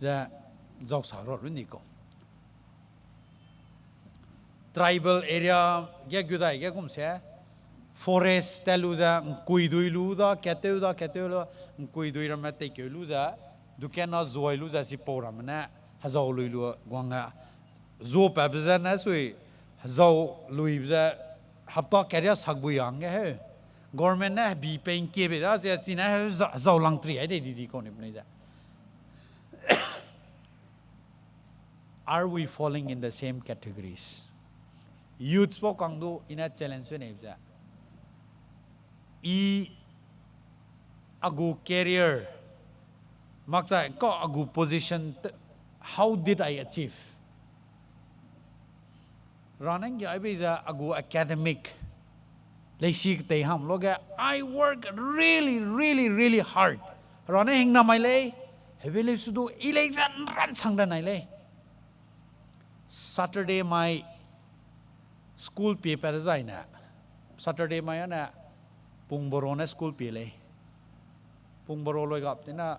ze zau sa ra run di kau. Tribal area ge gu dai ge gum se, forest tat lu ze, ’ngkuidui lu da, katew da, katew lu, ’ngkuidui ramme teikeu lu ze, dukena zuai lu ze, chipau ramme ne, hezau lui lu guang a. Zuapatbe ze ne sui, hezau luibe ze, hapta karia sak bui hangge heu. Government ne hebi pei ’ngkie bei da, ze chine heu za-, hezau lang tri ai de di di kau ni penui ze. Are we falling in the same categories? Youths pau kang du i ne challenge sui nei ze. I a gu career, makchai ka a gu position, how did I achieve? Raneng ge ai bei ze a gu academic, leisi ketei ham lo ge, I work really, really, really hard. Rane hingna mai lei, heube lei su du, i lei ze ’nran sang da nai lei. Saturday mai school pie pat dezaine. Saturday mai ane pung baro ne school pie lei. Pung baro loi gap tene,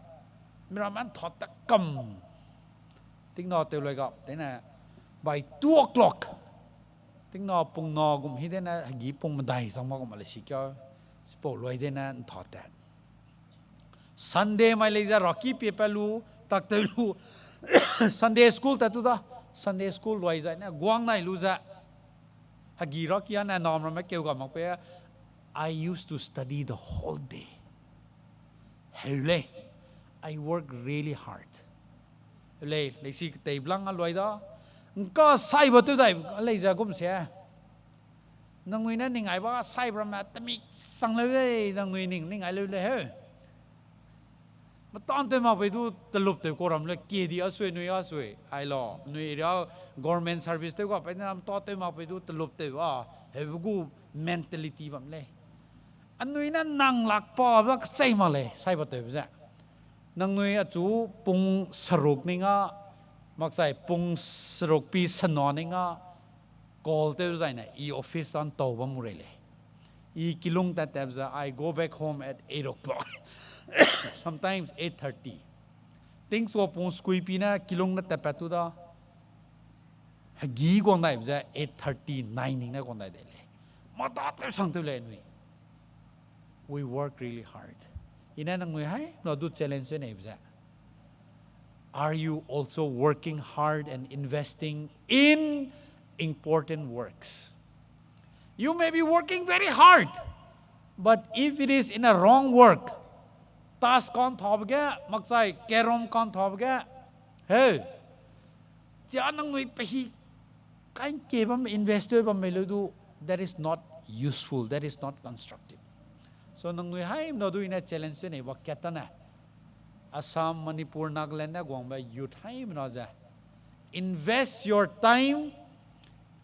miramme ’nthot te kam. Tingna tew loi gap tene, by two o'clock. Tingna pung na gum hi dene, hegi pung medai zang ma gum a lei si kia, sipau loi dene ’nthot te. Sunday mai lei ze raki pie pat lu, tak tew lu, Sunday school tat tu da, Sunday school loi zai ne, guang nai lu ze. Hegi raki ane nam ramme keu ga mak pe, I used to study the whole day. Heu lei, I work really hard. Heu lei, leisi ketei blang a loi da, ’ngka saiba tew dai lei ze gum se. Nangnui ne ning ai ba saibe ramme temik sang leu lei, nangnui ning, ning ai leu lei heu. Metan tew mak pei du telup tew kau ram le kedi a sui, nui a sui, ai la, nui area government service tew ga pei ne metan tew mak pei du telup tew a, heu gu mentality bam lei. Anui ne nang lak pa ba kechei mak lei, saiba tewbe ze. Nangnui achu pung seruk ning a, makchai pung seruk pi sena ning a, call tew zaine, i office dan tau bam mu rei lei. I kilung tat tap ze, I go back home at eight o'clock. Sometimes eight thirty. Ting sua pung squeeze pi ne kilung ne tat pat tu da. Hegi guang dai ze eight thirty, nine ning ne guang dai de lei. Mata tew sang tew lei nui. We work really hard. I ne nangnui haimna du challenge ne ze. Are you also working hard and investing in important works? You may be working very hard, but if it is in a wrong work, tas kan thabe ge, makchai kerom kan thabe ge, he, chia nangnui pehi kan ke bam invest bam me lu du, that is not useful, that is not constructive. So nangnui haimna du i ne challenge ne ba kat ta ne. Assam, Manipur, Nagaland ne guangbe youth haimna ze. Invest your time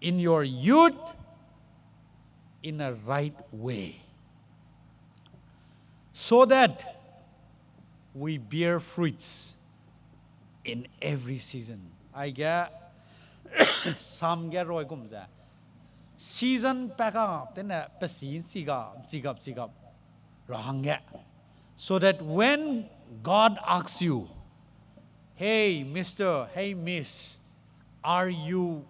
in your youth in a right way, so that we bear fruits in every season. Aige, Sam ge roi gum ze, season pa ka tene pe si nchi ga, nchi gap, nchi gap ra hangge. So that when God asks you, "Hey, mister, hey, miss, are you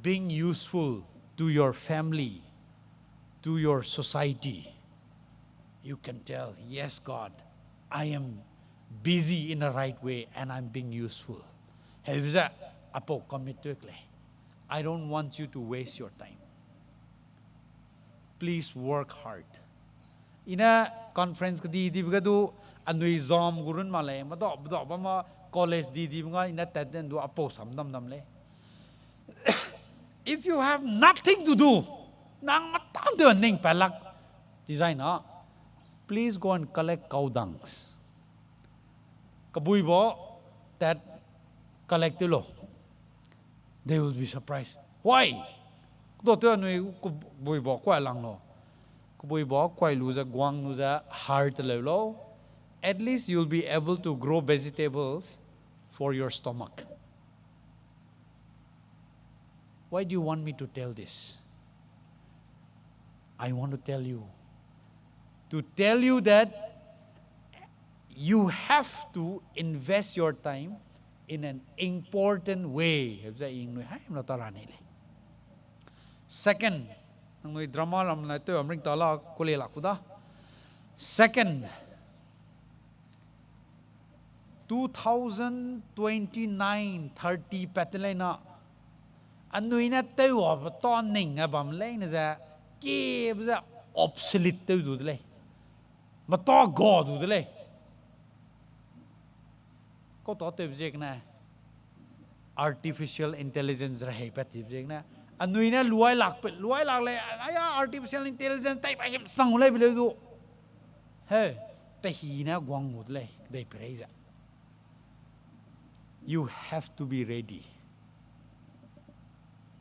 being useful to your family, to your society?" You can tell, "Yes, God, I am busy in the right way and I'm being useful." Hebe ze, apau commit tuak lei. I don't want you to waste your time. Please work hard. I ne conference kedi dibe ge du, anui zam gu run ma lei, mada, mada bam ma college di dibe nga, i ne tat den du apau sam dam dam lei. If you have nothing to do, nang matam de ning pa lak, design na, please go and collect cow dungs. Kebuibo, tat collect tew lau. They will be surprised. Why? Kedo tew anui kebuibo kuai lang lau. Kebuibo kuai lu ze guang lu ze har teleu lau. At least you'll be able to grow vegetables for your stomach. Why do you want me to tell this? I want to tell you, to tell you that you have to invest your time in an important way. Hebe ze ingnui haimna ta ra nei lei. Second, nangnui drama lam na tew amring ta la ku le la ku da. Second, two thousand twenty-nine, thirty pat te lei na, anui ne tew a beta ning a bam leine ze, kiebe ze obsolete tew du de lei. Meta ga du de lei. Kau ta tewbe ziegene, artificial intelligence rehei pat tibe ziegene, anui ne luai lak pe, luai lak lei, aya artificial intelligence tei pa him sang lei be leu du. He, pe hi ne guang gu de lei, kedei perei ze. You have to be ready.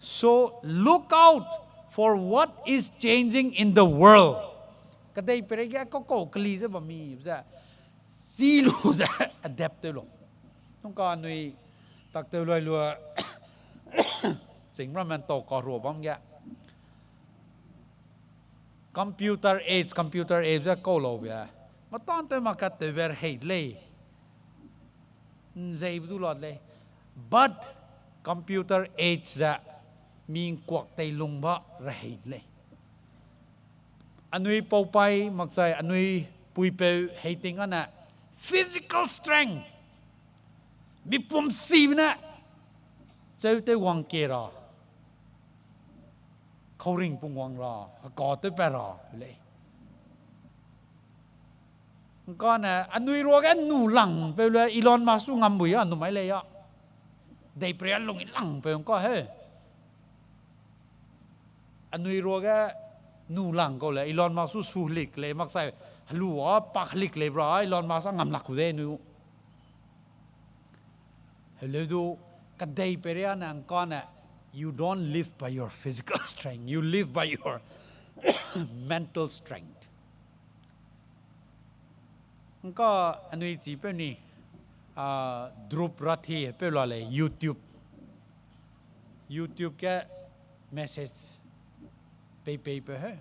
So look out for what is changing in the world. Kedei perei ge kau kau keli ze bam mi ze, chi lu ze adapt tew lau. Nungka anui tak tew luai lua, ching ramen tau ka rua bam ge. Computer age, computer age ze kau lau be. Matan tew ma kat tew be rehei de lei. Nzeibe du la de lei. But computer age ze mi ngkuak tei lungba rehei de lei. Anui paupai makchai, anui puipeu hei ting ane physical strength. Mipum sibe ne cheu tew wang ke ra. Kauring pung wang ra, heka tew pat ra lei. Ngkane anui ruage nu lang peu le Elon Musk su ngam bui a, numai lei a. Deiprei a lung i lang peu ngka he. Anui ruage nu lang kau le Elon Musk su su lik lei, maksai helu a pak lik lei bra, Elon Musk a ngam lak ku de nu. Heleu du, kedei peria ne ngkane, you don't live by your physical strength, you live by your mental strength. Ngka anui chi peu ni, ah, Dhruv Rathi peu la lei, YouTube. YouTube ge message pei pei pe he.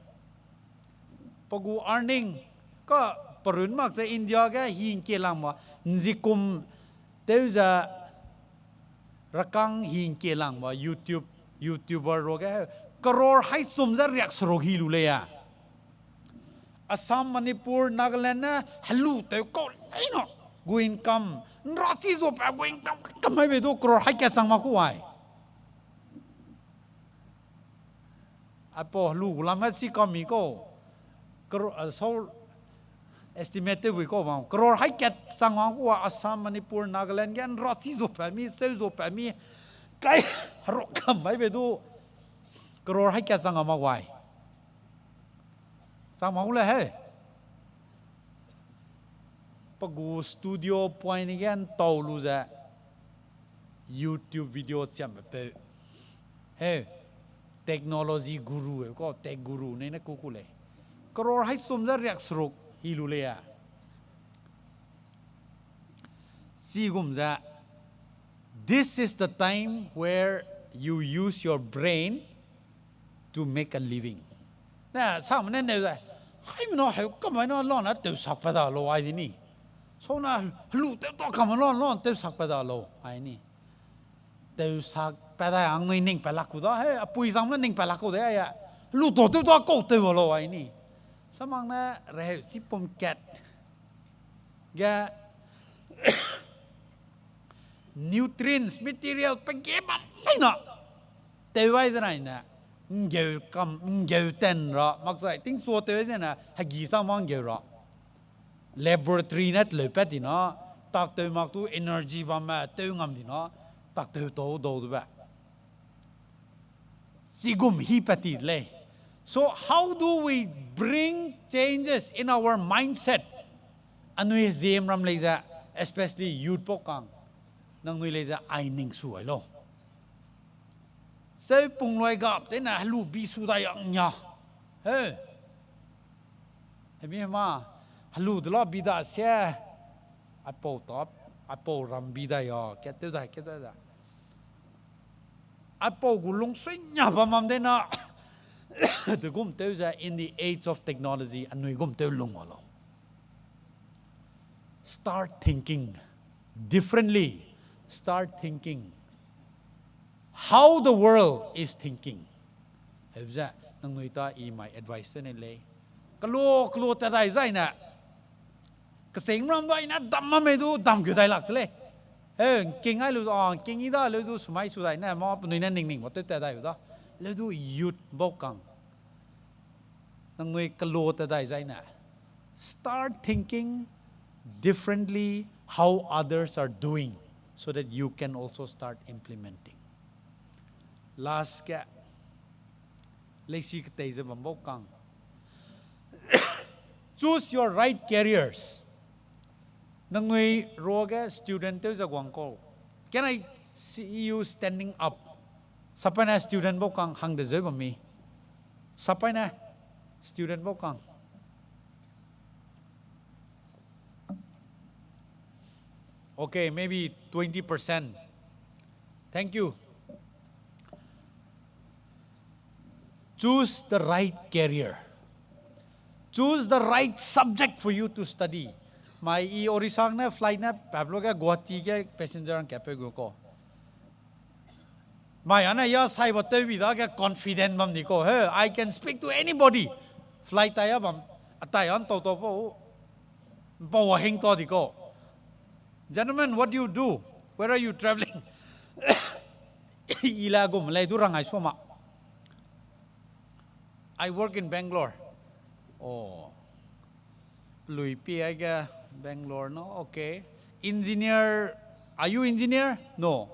Pe gu earning ka perun mak ze India ge hingkie lang ma, nzikum tew ze rakang hingkie lang ma YouTube, YouTuber ruage he. Crore haisum ze riak seruk hi lu lei a. Assam, Manipur, Nagaland ne helu tew kau lei na. Gu income, nra chi zu pa gu income kam mai be du crore haikat chang ma ku ai. Aipau helu gu lam he chi kam mi kau. Crore, a, sau estimate tew bui kau bam. Crore haikat chang ma ku a Assam, Manipur, Nagaland ge nra chi zu pa mi, seu zu pa mi. Kai heruk kam mai be du crore haikat chang a ma wai. Chang ma gu le he. Pe gu studio point ge ntau lu ze YouTube video chiambe peu. He, technology guru e kau, tech guru ne ne ku ku lei. Crore haisum ze riak seruk hi lu lei a. Chigum ze, this is the time where you use your brain to make a living. Ne, same ne neu zai, haimena heu kamai na lana tewsak pa da lau ai di ni. Sau na helu tew ta kam la la tewsak pa da lau ai ni. Tewsak pa dai angnui ning pa lak ku da, he, apui zang ne ning pa lak ku de ai a. Helu ta tew ta kau tew lau ai ni. Samang ne reheu chi pum kat ge nutrients, material, pe ge bam leina. Tew ai de nai ne. Nggeu kam, nggeu ten ra, mak zai, tingchua tew ai zene, hegi sang ma nggeu ra. Laboratory ne teleu pat di na, tak tew mak tu energy bamme, tew ngam di na, tak tew tau dau de be. Chigum hi pat ti de lei. So how do we bring changes in our mindset? Anui ziem ram lei ze, especially youth pau kang. Nangnui lei ze ai ning su ai lau. Seu pung loi gap tene helu bi su dai ang nia. He. Hemi ma, helu de la bi da se. Aipau ta, aipau ram bi dai a, kat tew dai, kat tew dai. Aipau gu lungsui nia bam mam de na. Degum tew ze in the age of technology, anui gum tew lung a lau. Start thinking differently. Start thinking how the world is thinking. Hebe ze, nangnui ta i mai advice tew ne lei. Kelo, kelo tat dai zai ne. Kesing ram dai ne, dam ma mei du, dam keu dai lak de lei. He, king ai lu, a, king i da, leu du, sumai su dai ne, ma penui ne ning ning, ma tew tat dai u da. Leu du, youth bau kang. Nangnui kelo tat dai zai ne. Start thinking differently how others are doing so that you can also start implementing. Last ge, leisi ketei ze bam bau kang. Choose your right careers. Nangnui ruage student tew ze guang kau. Can I see you standing up? Sapaine student bau kang hang de zeu bam mi. Sapaine student bau kang. Okay, maybe twenty percent. Thank you. Choose the right career. Choose the right subject for you to study. Mai i Orissa ne flight ne pablo ge Guwahati ge passenger ang kape gu ko. Mai ane ya saiba tewbi dage confident bam di ko. He, I can speak to anybody. Flight tai a bam, atai an tau tau pau, pau a hing tau di ko. Gentlemen, what do you do? Where are you traveling? I la gum lei du rangai sua ma. I work in Bangalore. Oh. Lui pi aige Bangalore no. Okay. Engineer, are you engineer? No.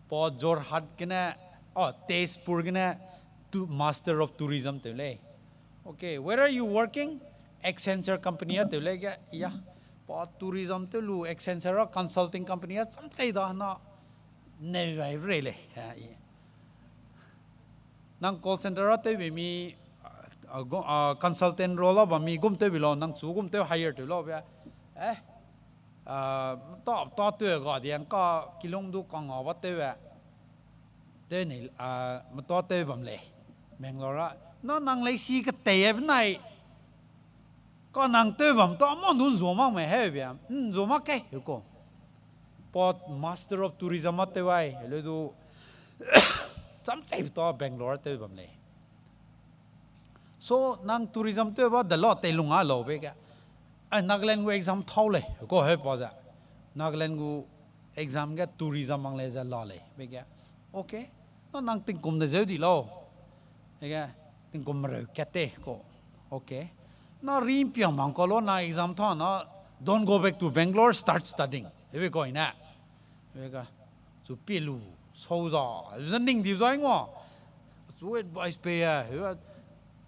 Pa Jorhat gene, oh, Tezpur gene, tu-, Master of Tourism tew lei. Okay, where are you working? Accenture company a tew lei ge, ya. Pa tourism tew lu Accenture a consulting company a cham chei da na neu ai rei lei. Ya, i. Nang call center a tewbe mi, ah, gu-, ah, consultant role a bam mi gum tewbe lau, nang chu gum tew hire tew lau be. Eh, ah, ta, ta tew ga diang ka kilung du kang a ba tew e. Tew nei, a, metua tew bam lei. Bangalore a, na nang leisi ketei e benai, ka nang tew bam ta ma du nzua mak me heu bia. Nzua mak ke, heu ko. Pa Master of Tourism a tew ai, leu du, cham chei ta Bangalore tew bam lei. So, nang tourism tew ba de la teilung a lau be ge. Ai, Nagaland gu exam thau lei, ko heu pa ze. Nagaland gu exam ge tourism mang lei ze la lei, be ge. Okay. Na nang tingkum de zeu di lau. Ege, tingkum mereu kat te ko. Okay. Na ri mpiang mang ka lo na exam tha na, don't go back to Bangalore, start studying. Ebe ko ine. Ebe ka, chu pie lu, sau za, ebe ning di zai ngua. Chu advice pe e, ebe,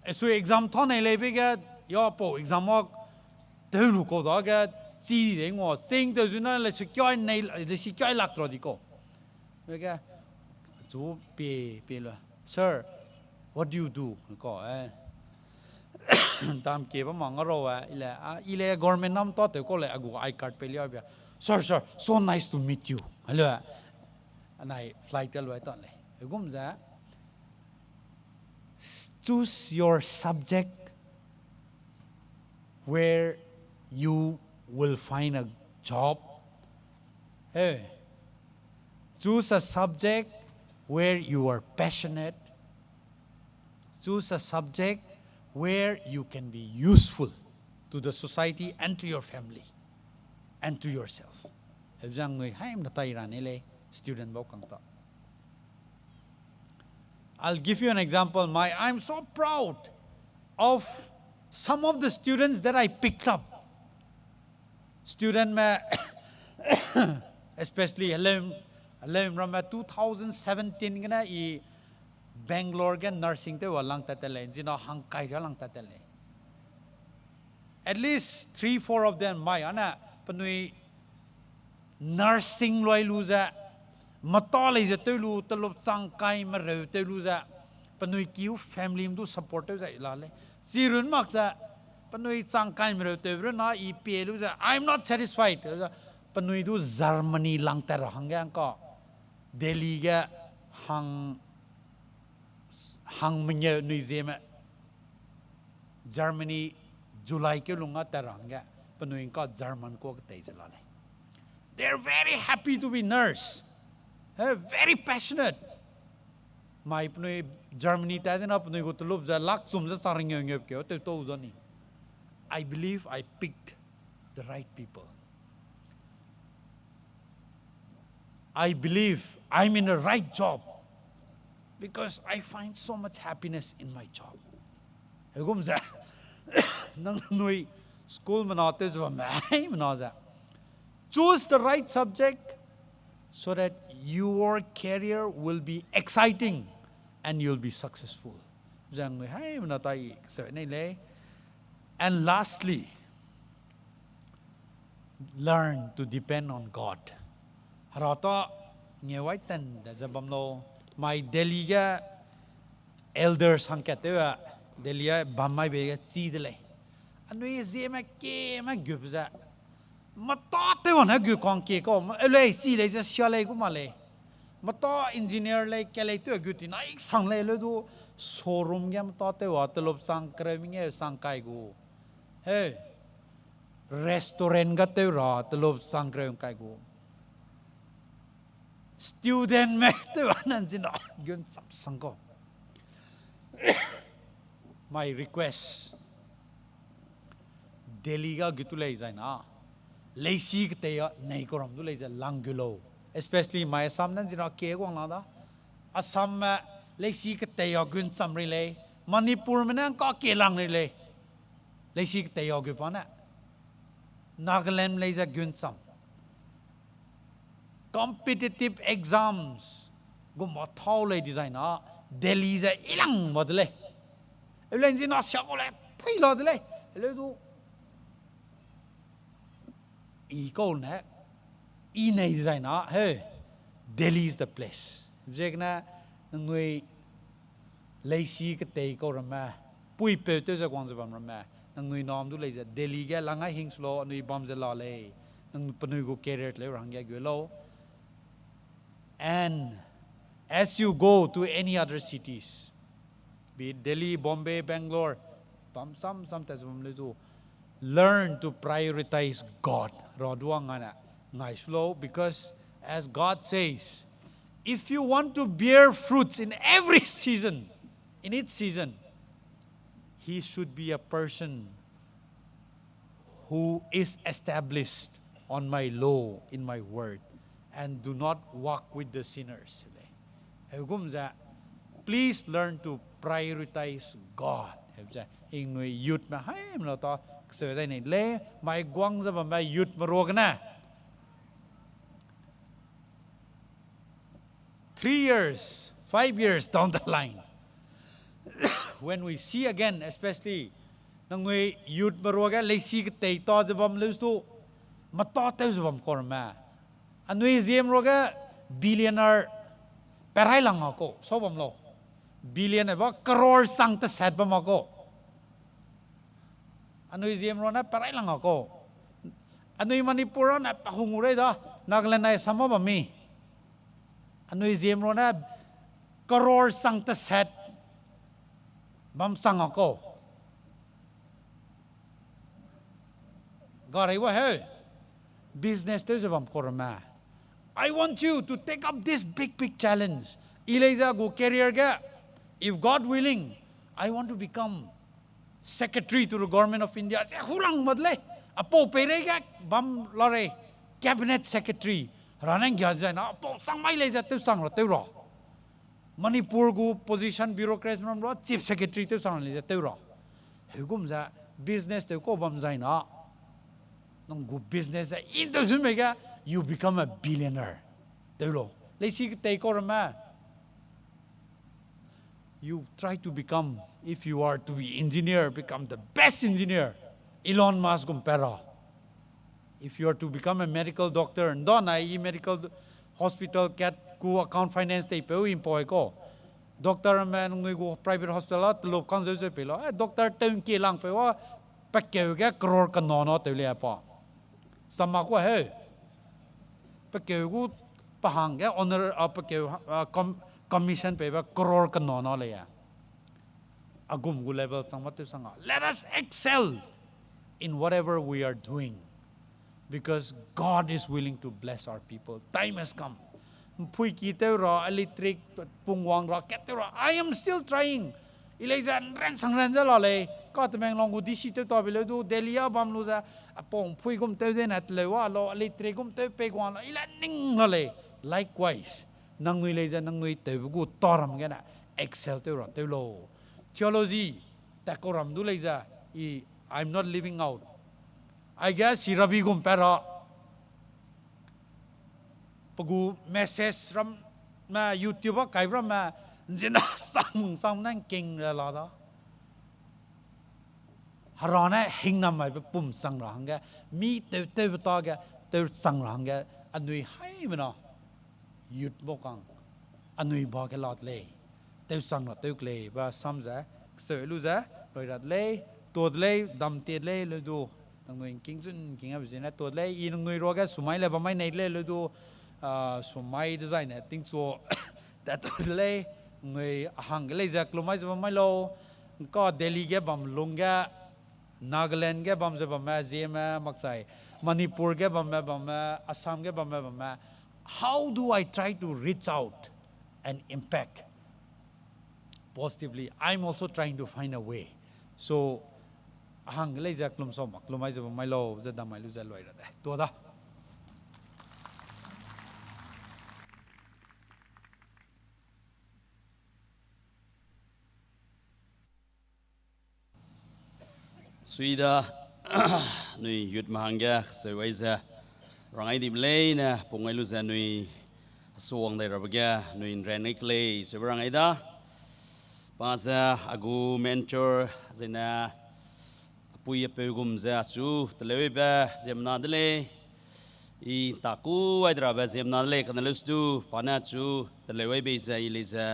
e sui exam tha nei lei be ge, ya pau exam wak, tew lu kau dage, chi di de ngua, sing tew zu na le si kiai nei, le si kiai lak tra di kau. Ebe ge, chu pie, pie lu. Sir, what do you do? Ko, eh. Dam ke ba ma nga rau e, ile, a, ile government nam ta tew kau lei, a gu I card pe lia bia. Sir, sir, so nice to meet you. Hello. Anai flight te lu ai ta lei. Hegum ze, choose your subject where you will find a job. Hey, choose a subject where you are passionate. Choose a subject where you can be useful to the society and to your family and to yourself. Hebzang nui haimna tai ra ne lei student bau kang ta. I'll give you an example. My, I'm so proud of some of the students that I picked up. Student me, especially helem, helem ramme two thousand seventeen gene i Bangalore ge nursing tew wa lang tat te lei, zina hangkai ra lang tat te lei. At least three, four of them mai ane penui nursing loi lu ze, meta lei ze tew lu, telop chang kai mereu tew lu ze, penui kiu family du support tew zai la lei. Chi run mak ze, penui chang kai mereu tew run na i pie lu ze, I'm not satisfied. Penui du Germany lang tat ra hangge ngka. Delhi ge hang, hang mengeu nui zieme. Germany, July keu lung a tat ra hangge, penui ngka German kua ketei ze la lei. They're very happy to be nurse. Eh, very passionate. Mai penui Germany tat dina penui gu telop ze lak chum ze sa ringeu ngeu keu tew tau da ni. I believe I picked the right people. I believe I'm in the right job because I find so much happiness in my job. Hegum ze, nang nui school mena tew ze bam mei mena ze. Choose the right subject so that your career will be exciting and you'll be successful. Zang nui hai mena tai se nei lei. And lastly, learn to depend on God. Hera ta ngeu wai ten de ze bam lau. Mai Delhi ge elders hangkat tew a, Delhi a bam mai be ge chi de lei. Anui zieme kieme gup ze. Meta tew ane gu kang kie kau, ma, e lei, chi lei ze sia lei gu ma lei. Meta engineer lei, ke lei tew gu ti na ik sang lei leu du showroom ge meta tew a telop sang kereu mengeu sang kai gu. He, restaurant ga tew ra telop sang kereu kai gu. Student me tew a nan zina gun chap sang kau. My request. Delhi ga gu tu lei zai na. Leisi ketei a nei kau ram du lei ze lang gu lau. Especially my Assam nan zina ke guang la da. Assam me leisi ketei a gun cham ri lei. Manipur me nang ka ke lang ri lei. Leisi ketei a gu pa ne. Nagaland lei ze gun cham. Competitive exams gum a thau lei design a, Delhi ze ilang ba de lei. Eu lei nzi na sia kau lei, pui la de lei. Leu du, i kau ne, i nei design a, he, Delhi is the place. Ziegene, nangnui leisi ketei kau ramme, puipeu tew ze guang ze bam ramme, nangnui nam du lei ze Delhi ge langai hing su lau, anui bam ze la lei, nang penui gu career leu ra hangge gu lau. And As you go to any other cities, be it Delhi, Bombay, Bangalore, bam sam sam ta bam le du, learn to prioritize God. Ra duang ana ngai sulo, because as God says, if you want to bear fruits in every season, in its season, he should be a person who is established on my law, in my word, and do not walk with the sinners. Heugum ze, please learn to prioritize God. Heu ze, ingnui youth me haimena ta, kse dai ni le, mai guang ze bambe youth me ruagene. Three years, five years down the line, when we see again, especially nangnui youth me ruage leisi ketei ta ze bam leu stu, mata tew ze bam kau ramme. Anui ziem ruage billionaire perai lang a kau, sau bam lau. Billion ba crore sang teset bam a kau. Anui ziem ruane perai lang a kau. Anui Manipur ne pa hung u rei da, Nagaland nai sama bam mi. Anui ziem ruane crore sang teset bam sang a kau. Garei wa heu. Business tew ze bam kau ramme. I want you to take up this big, big challenge. I lei ze gu career ge, if God willing, I want to become secretary to the government of India. Ze hulang mat lei. Apau peireige bam la rei. Cabinet secretary. Ra nang gia zai na, apau sang mai lei ze tew sang ra tew ra. Manipur gu position bureaucrats ram ra, chief secretary tew sang lei ze tew ra. Heugum ze business tew kau bam zai na. Nang gu business ze in tew zun mei ge, you become a billionaire. Tew lau. Leisi ketei kau ramme. You try to become, if you are to be engineer, become the best engineer. Elon Musk gum pe ra. If you are to become a medical doctor, ndo na i medical hospital kat gu account finance tei peu impoi ko. Doctor me nui gu private hospital a telop kang zeu zeu pei lau. Eh, doctor tew nkie lang peu a, pe keu ge crore kena na tew le pa. Sama kua heu. Pe keu gu pa hangge honor, a, pe keu, a, com-, commission peibe crore kena na lei a. A gum gu level chang ma tew sang a. Let us excel in whatever we are doing, because God is willing to bless our people. Time has come. Mpui ki tew ra, electric pungwang ra, kat tew ra. I am still trying. I lei ze nran sang ran ze la lei. Ka Tamenglong gu D C tew ta bi leu du, Delhi a bam lu ze, apau mpui gum tew dene teleu a lau, electric gum tew pei guang la, i le ning la lei. Likewise, nangnui lei ze nangnui tewbe gu taram gene excel tew ra tew lau. Theology, tat kau ram du lei ze, i, I'm not leaving out. Aige si rabi gum pat ra. Pe gu message ramme, YouTube a kaibe ramme, nzina sang sang ne ngking le la da. Hera ne hingnam maibe pum chang ra hangge, mi tew tewbe tage, tew chang ra hangge, anui haimena, youth bau kang, anui ba ge la de lei, tew chang ra tew ke lei, ba sam ze, keseu lu ze, loi ra de lei, tuâ de lei, dam tie de lei, leu du, nangnui ngking zun ngking abe zene tuâ de lei, i nangnui ruage sumai le bam mai nei de lei, leu du, ah, sumai dezaine tingchu, tat tuâ de lei, nangnui a hangge lei ze kelum mai ze bam mai lau, ngka Delhi ge bam lungge, Nagaland ge bam ze bamme, Zeme, makchai, Manipur ge bamme, bamme, Assam ge bamme, bamme. How do I try to reach out and impact positively? I'm also trying to find a way. So, a hangge lei ze kelum sau mak, kelum mai ze bam mai lau, ze dam mai lu ze loi ra de. Tuâ da. Suida, nui youth me hangge, seu ai ze, rangai di leine, pung ai lu ze nui, suang dai rabe ge, nui nren ai ke lei, seube rangai da. Pa ze, a gu mentor, zene, apui apeu gum ze, achu, teleu aibe, ziemmena de lei, i ta ku ai de rabe, ziemmena de lei, kane leu stu, pa ne achu, teleu aibe ze, i lei ze,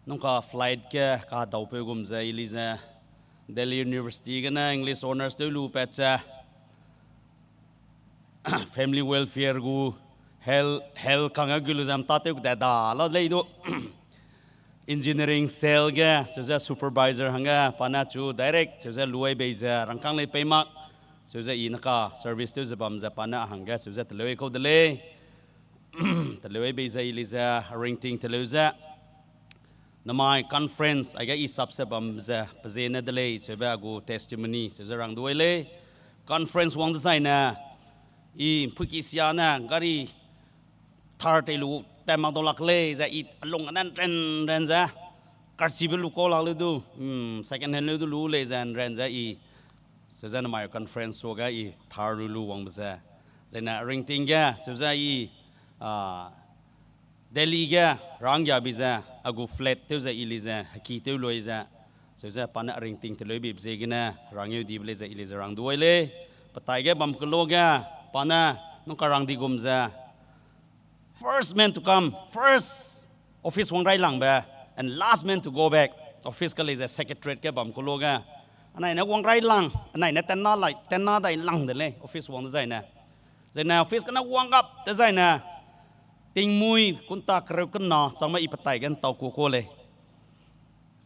nungka flight ge, kadaupeu gum ze, i lei ze, Delhi University gene English Honours tew lu pat ze, Family Welfare gu Hell, hell kangge gu lu ze mta tew kede da la lei du. Engineering cell ge, seuze supervisor hangge, pa ne chu direct, seuze luai bei ze, rangkâng lei pei mak, seuze i neka service tew ze bam ze, pa ne hangge, seuze teleu kau de lei. Teleu bei ze i lei ze, ringting teleu ze. Namai conference, aige i sap se bam ze, pe ziene de lei, seube a gu testimony, seuze rang du ai lei. Conference wang dezaine, i mpuiki sia ne, gari thar tei lu, tat mak dau lak lei, ze i alung gene nren nren ze, karchibe lu kau lak leu du, mm, second hand leu du lu lei ze nren ze i, seuze namai conference suage i thar lu lu wangbe ze. Zaine ringting ge, seuze i, ah, Delhi ge ranggia bi ze, a gu flat tew ze i lei ze, heki tew lui ze, seuze pa ne ringting teleu bibe ziegene, rangeu dibe lei ze i lei ze rang du ai lei, petai ge bam kelo ge, pa ne, nung karang di gum ze, first man to come, first office wang rai langbe, and last man to go back, office ke lei ze secretariat ge bam kelo ge, anai ne wang rai lang, anai ne tenna lai, tenna dai lang de lei, office wang dezaine. Zaine office kena wang gap dezaine, tingmui kunta kereu kena changme i petai ge ntau ku ku lei.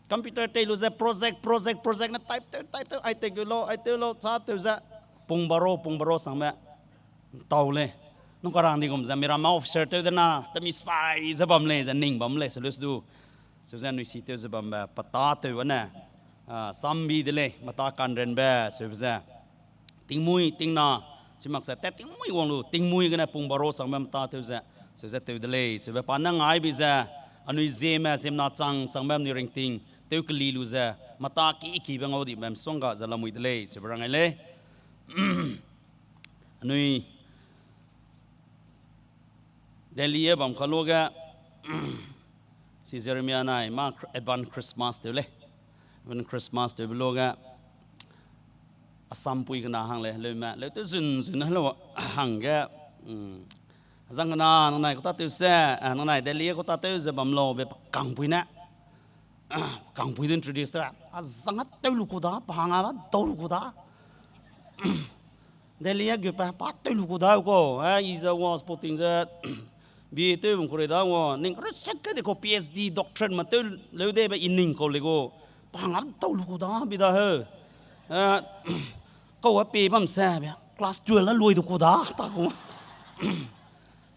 Computer tei lu ze project, project, project ne type tew, type tew, ai tew gu lau, ai tew lau, cha tew ze, pung baro, pung baro changme ntau lei. Nung karang di gum ze, miramme officer tew dena, temi sai ze bam lei, ze ning bam lei, seuze du. Seuze nui si tew ze bambe, peta tew ane, ah, sambi de lei, meta kanrenbe, seube ze. Tingmui, tingna, chimak ze, tat tingmui wang lu, tingmui gene pung baro changbe meta tew ze, seuze tew de lei, seube pa ne ngai bi ze, anui zieme, ziemna chang changbe anui ringting, tew keli lu ze, meta ki kibe ngau dibe msongga ze lamui de lei, seube rang ai lei. Anui Delhi e bam kaluage, si Jeremia nai, ma advance Christmas tew lei. Advance Christmas tewbe luage, Assam pui kena hang lei, leume, leu tew zun zun heleu hangge, mm, azang kena nangnai kau ta tew se, ah, nangnai Delhi e kau ta tew ze bam lau be pe kangpui ne. Kangpui du introduce te, azang a tew lu ku da, pa hang a dau lu ku da. Delhi a gu pa, pa tew lu ku da ko, eh, i ze wa sporting ze, B A tew bam ku rei da wa, ning research kai de ko P H D, doctorate ma tew leu de be i ning kau lei ko, pa hang a dau lu ku da, bi da he. Eh, kau a pe bam se be, class twelve a lui du ku da, ta ko.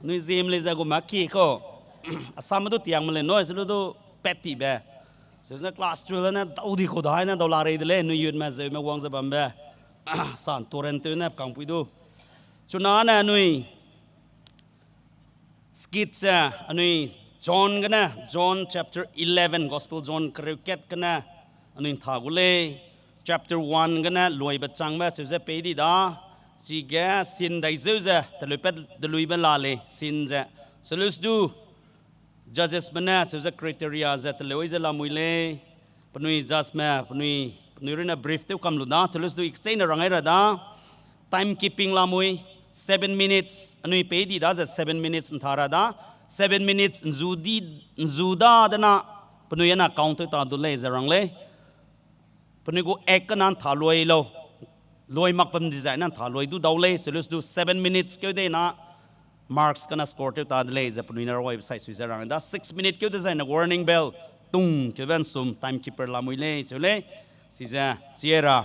Nui zim lei ze gu ma ki ko. Assam du tiang me lei, noi se lu du pat ti be. Seuze class twelve ne dau di ku da, ne dau la rei de lei, nui youth me zeume wang ze bambe. San torrent tew ne kangpui du. Chuna ne nui skit ze, anui John gene, John chapter eleven, Gospel John kereu kat gene, anui ntha gu lei, chapter one gene, luibe changbe, seuze pei di da, chige sin dai zeu ze, teluipat deluibe la lei, sin ze, selus du, judgesme ne, seuze criteria ze, teleu ze lamui lei, penui judgeme, penui, penui rune brief tew kam lu da, selus du ikseine rang ai ra da, time keeping lamui, seven minutes, anui pei di da ze seven minutes ntha ra da, seven minutes nzu di, nzu da dena, penui ena count tew ta du lei ze rang lei. Penui gu act kena ntha lui lau, lui mak pam di zai na ntha lui du dau lei, selus du seven minutes keu dei na, marks kena score tew ta de lei ze penui ne rawai sai sui ze rang da, six minute keu de zai na warning bell, tung, keu ben sum, timekeeper lamui lei, cheu lei, si ze, chi ra.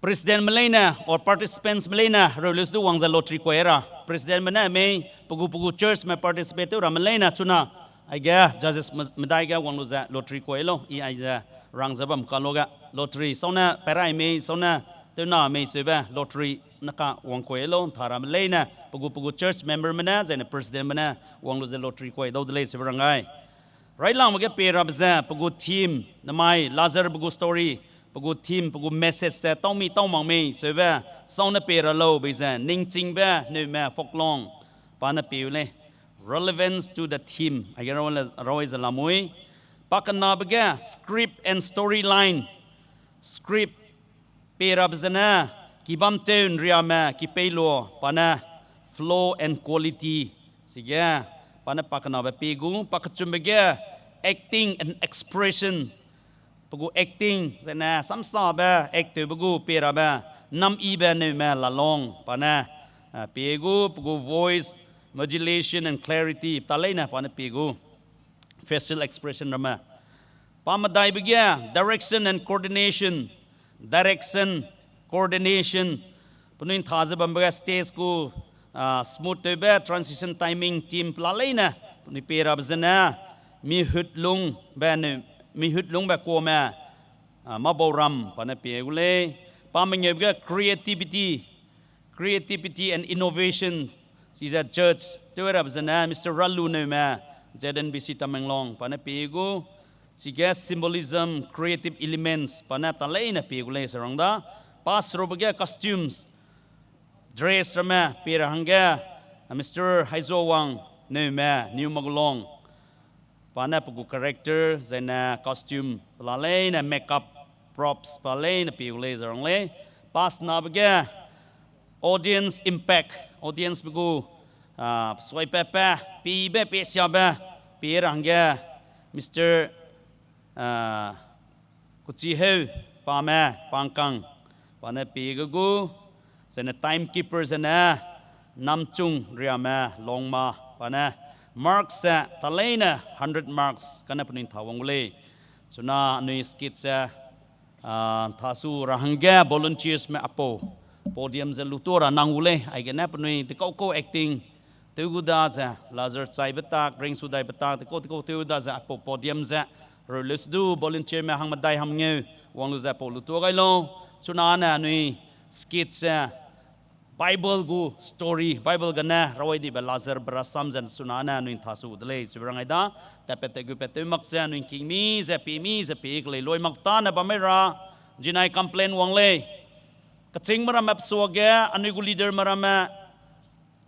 Presidentme leine, or participants me leine, reulus du wang ze lottery kuai ra. Presidentme ne mei, pe gu pe gu churchme participate tew ramme leine, chuna, aige, judges me, medai ge wang lu ze lottery kuai lau, i aize, rang ze bam kaluage, lottery, sau ne perai mei, sau ne, tew na mei seube, lottery, neka wang kuai lau, ntha ramme leine, pe gu pe gu church memberme ne, zaine presidentme ne, wang lu ze lottery kuai dau de lei seube rang gai. Railangbe ge pie rabe ze, pe gu theme, namai, Lazarbe gu story, pe gu theme, pe gu message ze, tau mi tau mak mei, seube, sau ne pie ra lau, bei ze, ningchingbe, neume, foklong, pa ne piu lei, relevance to the theme, aige rawai ze lamui, pa kenabe ge, script and storyline, script, pie rabe zene, kibam tew nriame, kipei lu, pa ne, flow and quality, sige, pa ne pa kenabe pie gu, pa kechumbe ge, acting and expression, pe gu acting, zene, samsabe, act tewbe gu, pie rabe, nam ibe neume, lalong, pa ne, Ah, pie gu, pe gu voice, modulation and clarity, ta leine pa ne pie gu. Facial expression ramme. Pa medaibe ge, direction and coordination. Direction, coordination. Penui ntha ze bambe ge stage gu, ah, smooth tewbe, transition timing, theme pela leine. Penui pie rabe zene, mi hut lung be ne, mi hut lung be kuame, ah, mabau ram, pa ne pie gu lei. Pa mengeube ge creativity, creativity and innovation, chize judge, tew rabe zene, Mister Ralu Neume, Z N B C Tamenglong, pa ne pie gu, chige symbolism, creative elements, pa ne ta leine pie gu lei se rang da. Pa serube ge costumes, dress ramme, pie ra hangge, Mister Haizuawang Neume, New Magulong, pa ne pe gu character, zaine costume, pela leine makeup, props, pela leine pie gu lei ze rang lei. Pa senabe ge, audience impact, audience pe gu, ah, suaipepe, piebe, pie siabe, pie ra hangge, Mister, ah, Kuchiheu, pame, Pangkang, pa ne pie ge gu, zene timekeeper zene, Namchung Riame, Longma, pa ne, marks ze, ta leine hundred marks, kane penui ntha wang gu lei. Chuna anui skit ze, ah, ntha su ra hangge volunteersme apau podium ze lutua ra nang gu lei, aigene penui dekau kau acting tew gu da ze, Lazar chaibe tak, ringsu daibe tak, dekau dekau tew gu da ze, apau podium ze, release du volunteerme hang medai ham ngeu, wang lu ze apau lutua gai lau, chuna ne anui skit ze, Bible gu story, Bible gene rawai dibe Lazar berasam ze chuna ne anui ntha su de lei, chibe rang ai da, tatpat tat gu pat tew mak ze anui king mi ze pie mi ze pie ke lei, loi mak tane bam mai ra, zinai complain wang lei. Kechîngme ramme pe suage, anui gu leaderme ramme,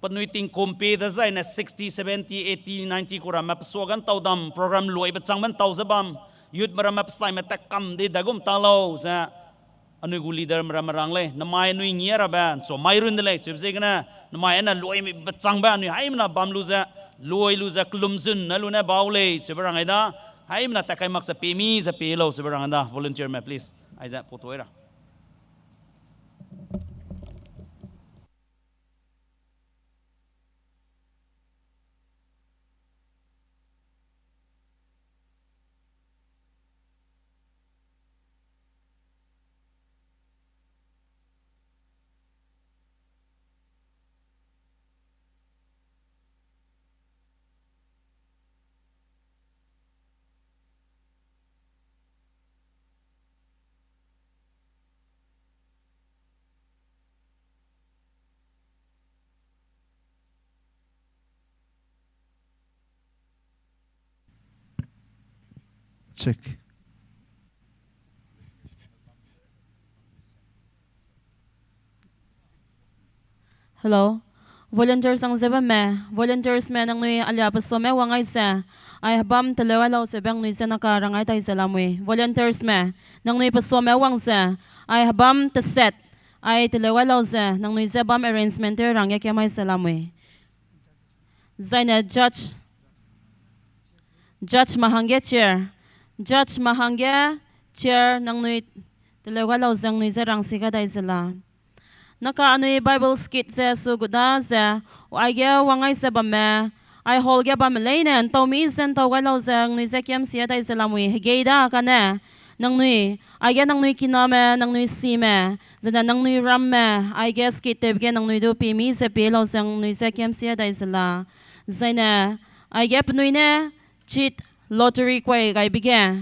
penui tingkum pie dezaine sixty, seventy, eighty, ninety ku ramme pe suage ntau dam, program luibe changbe ntau ze bam, youthme ramme pe saime tat kam di dagum ta lau ze, anui gu leaderme ramme rang lei, namai anui ngia rabe, nchu mai run de lei, chibe ziegene, namai ane luibe changbe anui haimena bam lu ze, lui lu ze, kelum zun ne lu ne bau lei, chibe rang ai da, haimena tat kai mak ze pie mi ze pie lau, chibe rang ai da, volunteerme, please, aize pau tuai ra. Check. Hello. Volunteers ang ze bamme, volunteersme nangnui alia pesuame wang ai ze, ai hebam teleu ai lau ze bang nui ze naka rang ai dai ze lamui. Volunteersme, nangnui pesuame wang ze, ai hebam teset, ai teleu ai lau ze, nangnui ze bam arrangement tew rangge kiam ai ze lamui. Zaine judge, judge ma hangge chair, judge ma hangge chair nangnui teleu gai lau ze nangnui ze rangsi gai dai ze la. Naka anui Bible skit ze su gu da ze, aige wang ai ze bamme, ai hall ge bamme leine, ntau mi ze ntau gai lau ze nangnui ze kiam sia dai ze lamui, hegei da kane, nangnui, aige nangnui kiname, nangnui sime, zene nangnui ramme, aige skit tewbe ge nangnui du pie mi ze pie lau ze nangnui ze kiam sia dai ze la. Zaine, aige penui ne, cheat lottery kuai gaibe ge.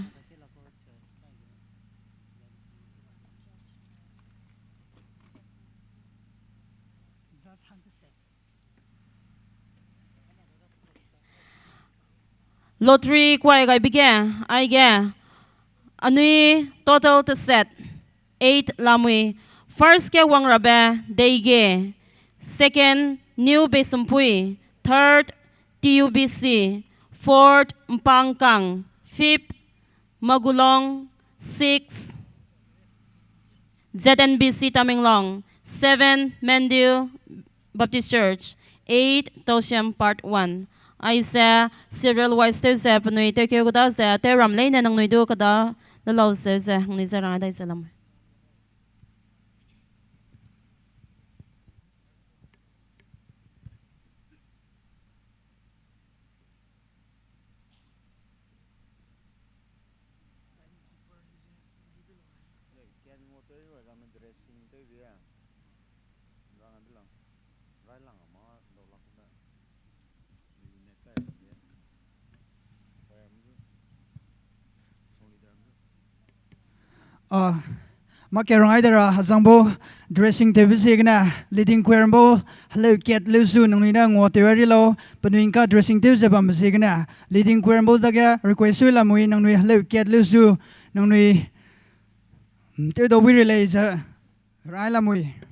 Lottery kuai gaibe ge, aige, anui total teset, eight lamui. First ge wang rabe, Deige. Second, New Beisumpui. Third, T U B C. Fourth, Mpangkang. Fifth, Magulong. Six, Z N B C Tamenglong. Seven, Mendiu Baptist Church. Eight, Tousem Part One. Aize serial wise tew ze penui tewkeu gu da ze, tew ram leine nangnui du kada le lau zeu ze, nangnui ze rang dai ze lam. A, mak ke rangai de ra, azangbo dressing tewbe ziegene, leading choir bo, heleu kat leu zu nangnui ne ngua tew ri lau, penui ngka dressing tew ze bambe ziegene, leading choir bo dage request sui lamui nangnui heleu kat leu zu, nangnui, mm, tew dau wi ri lei ze, rai lamui.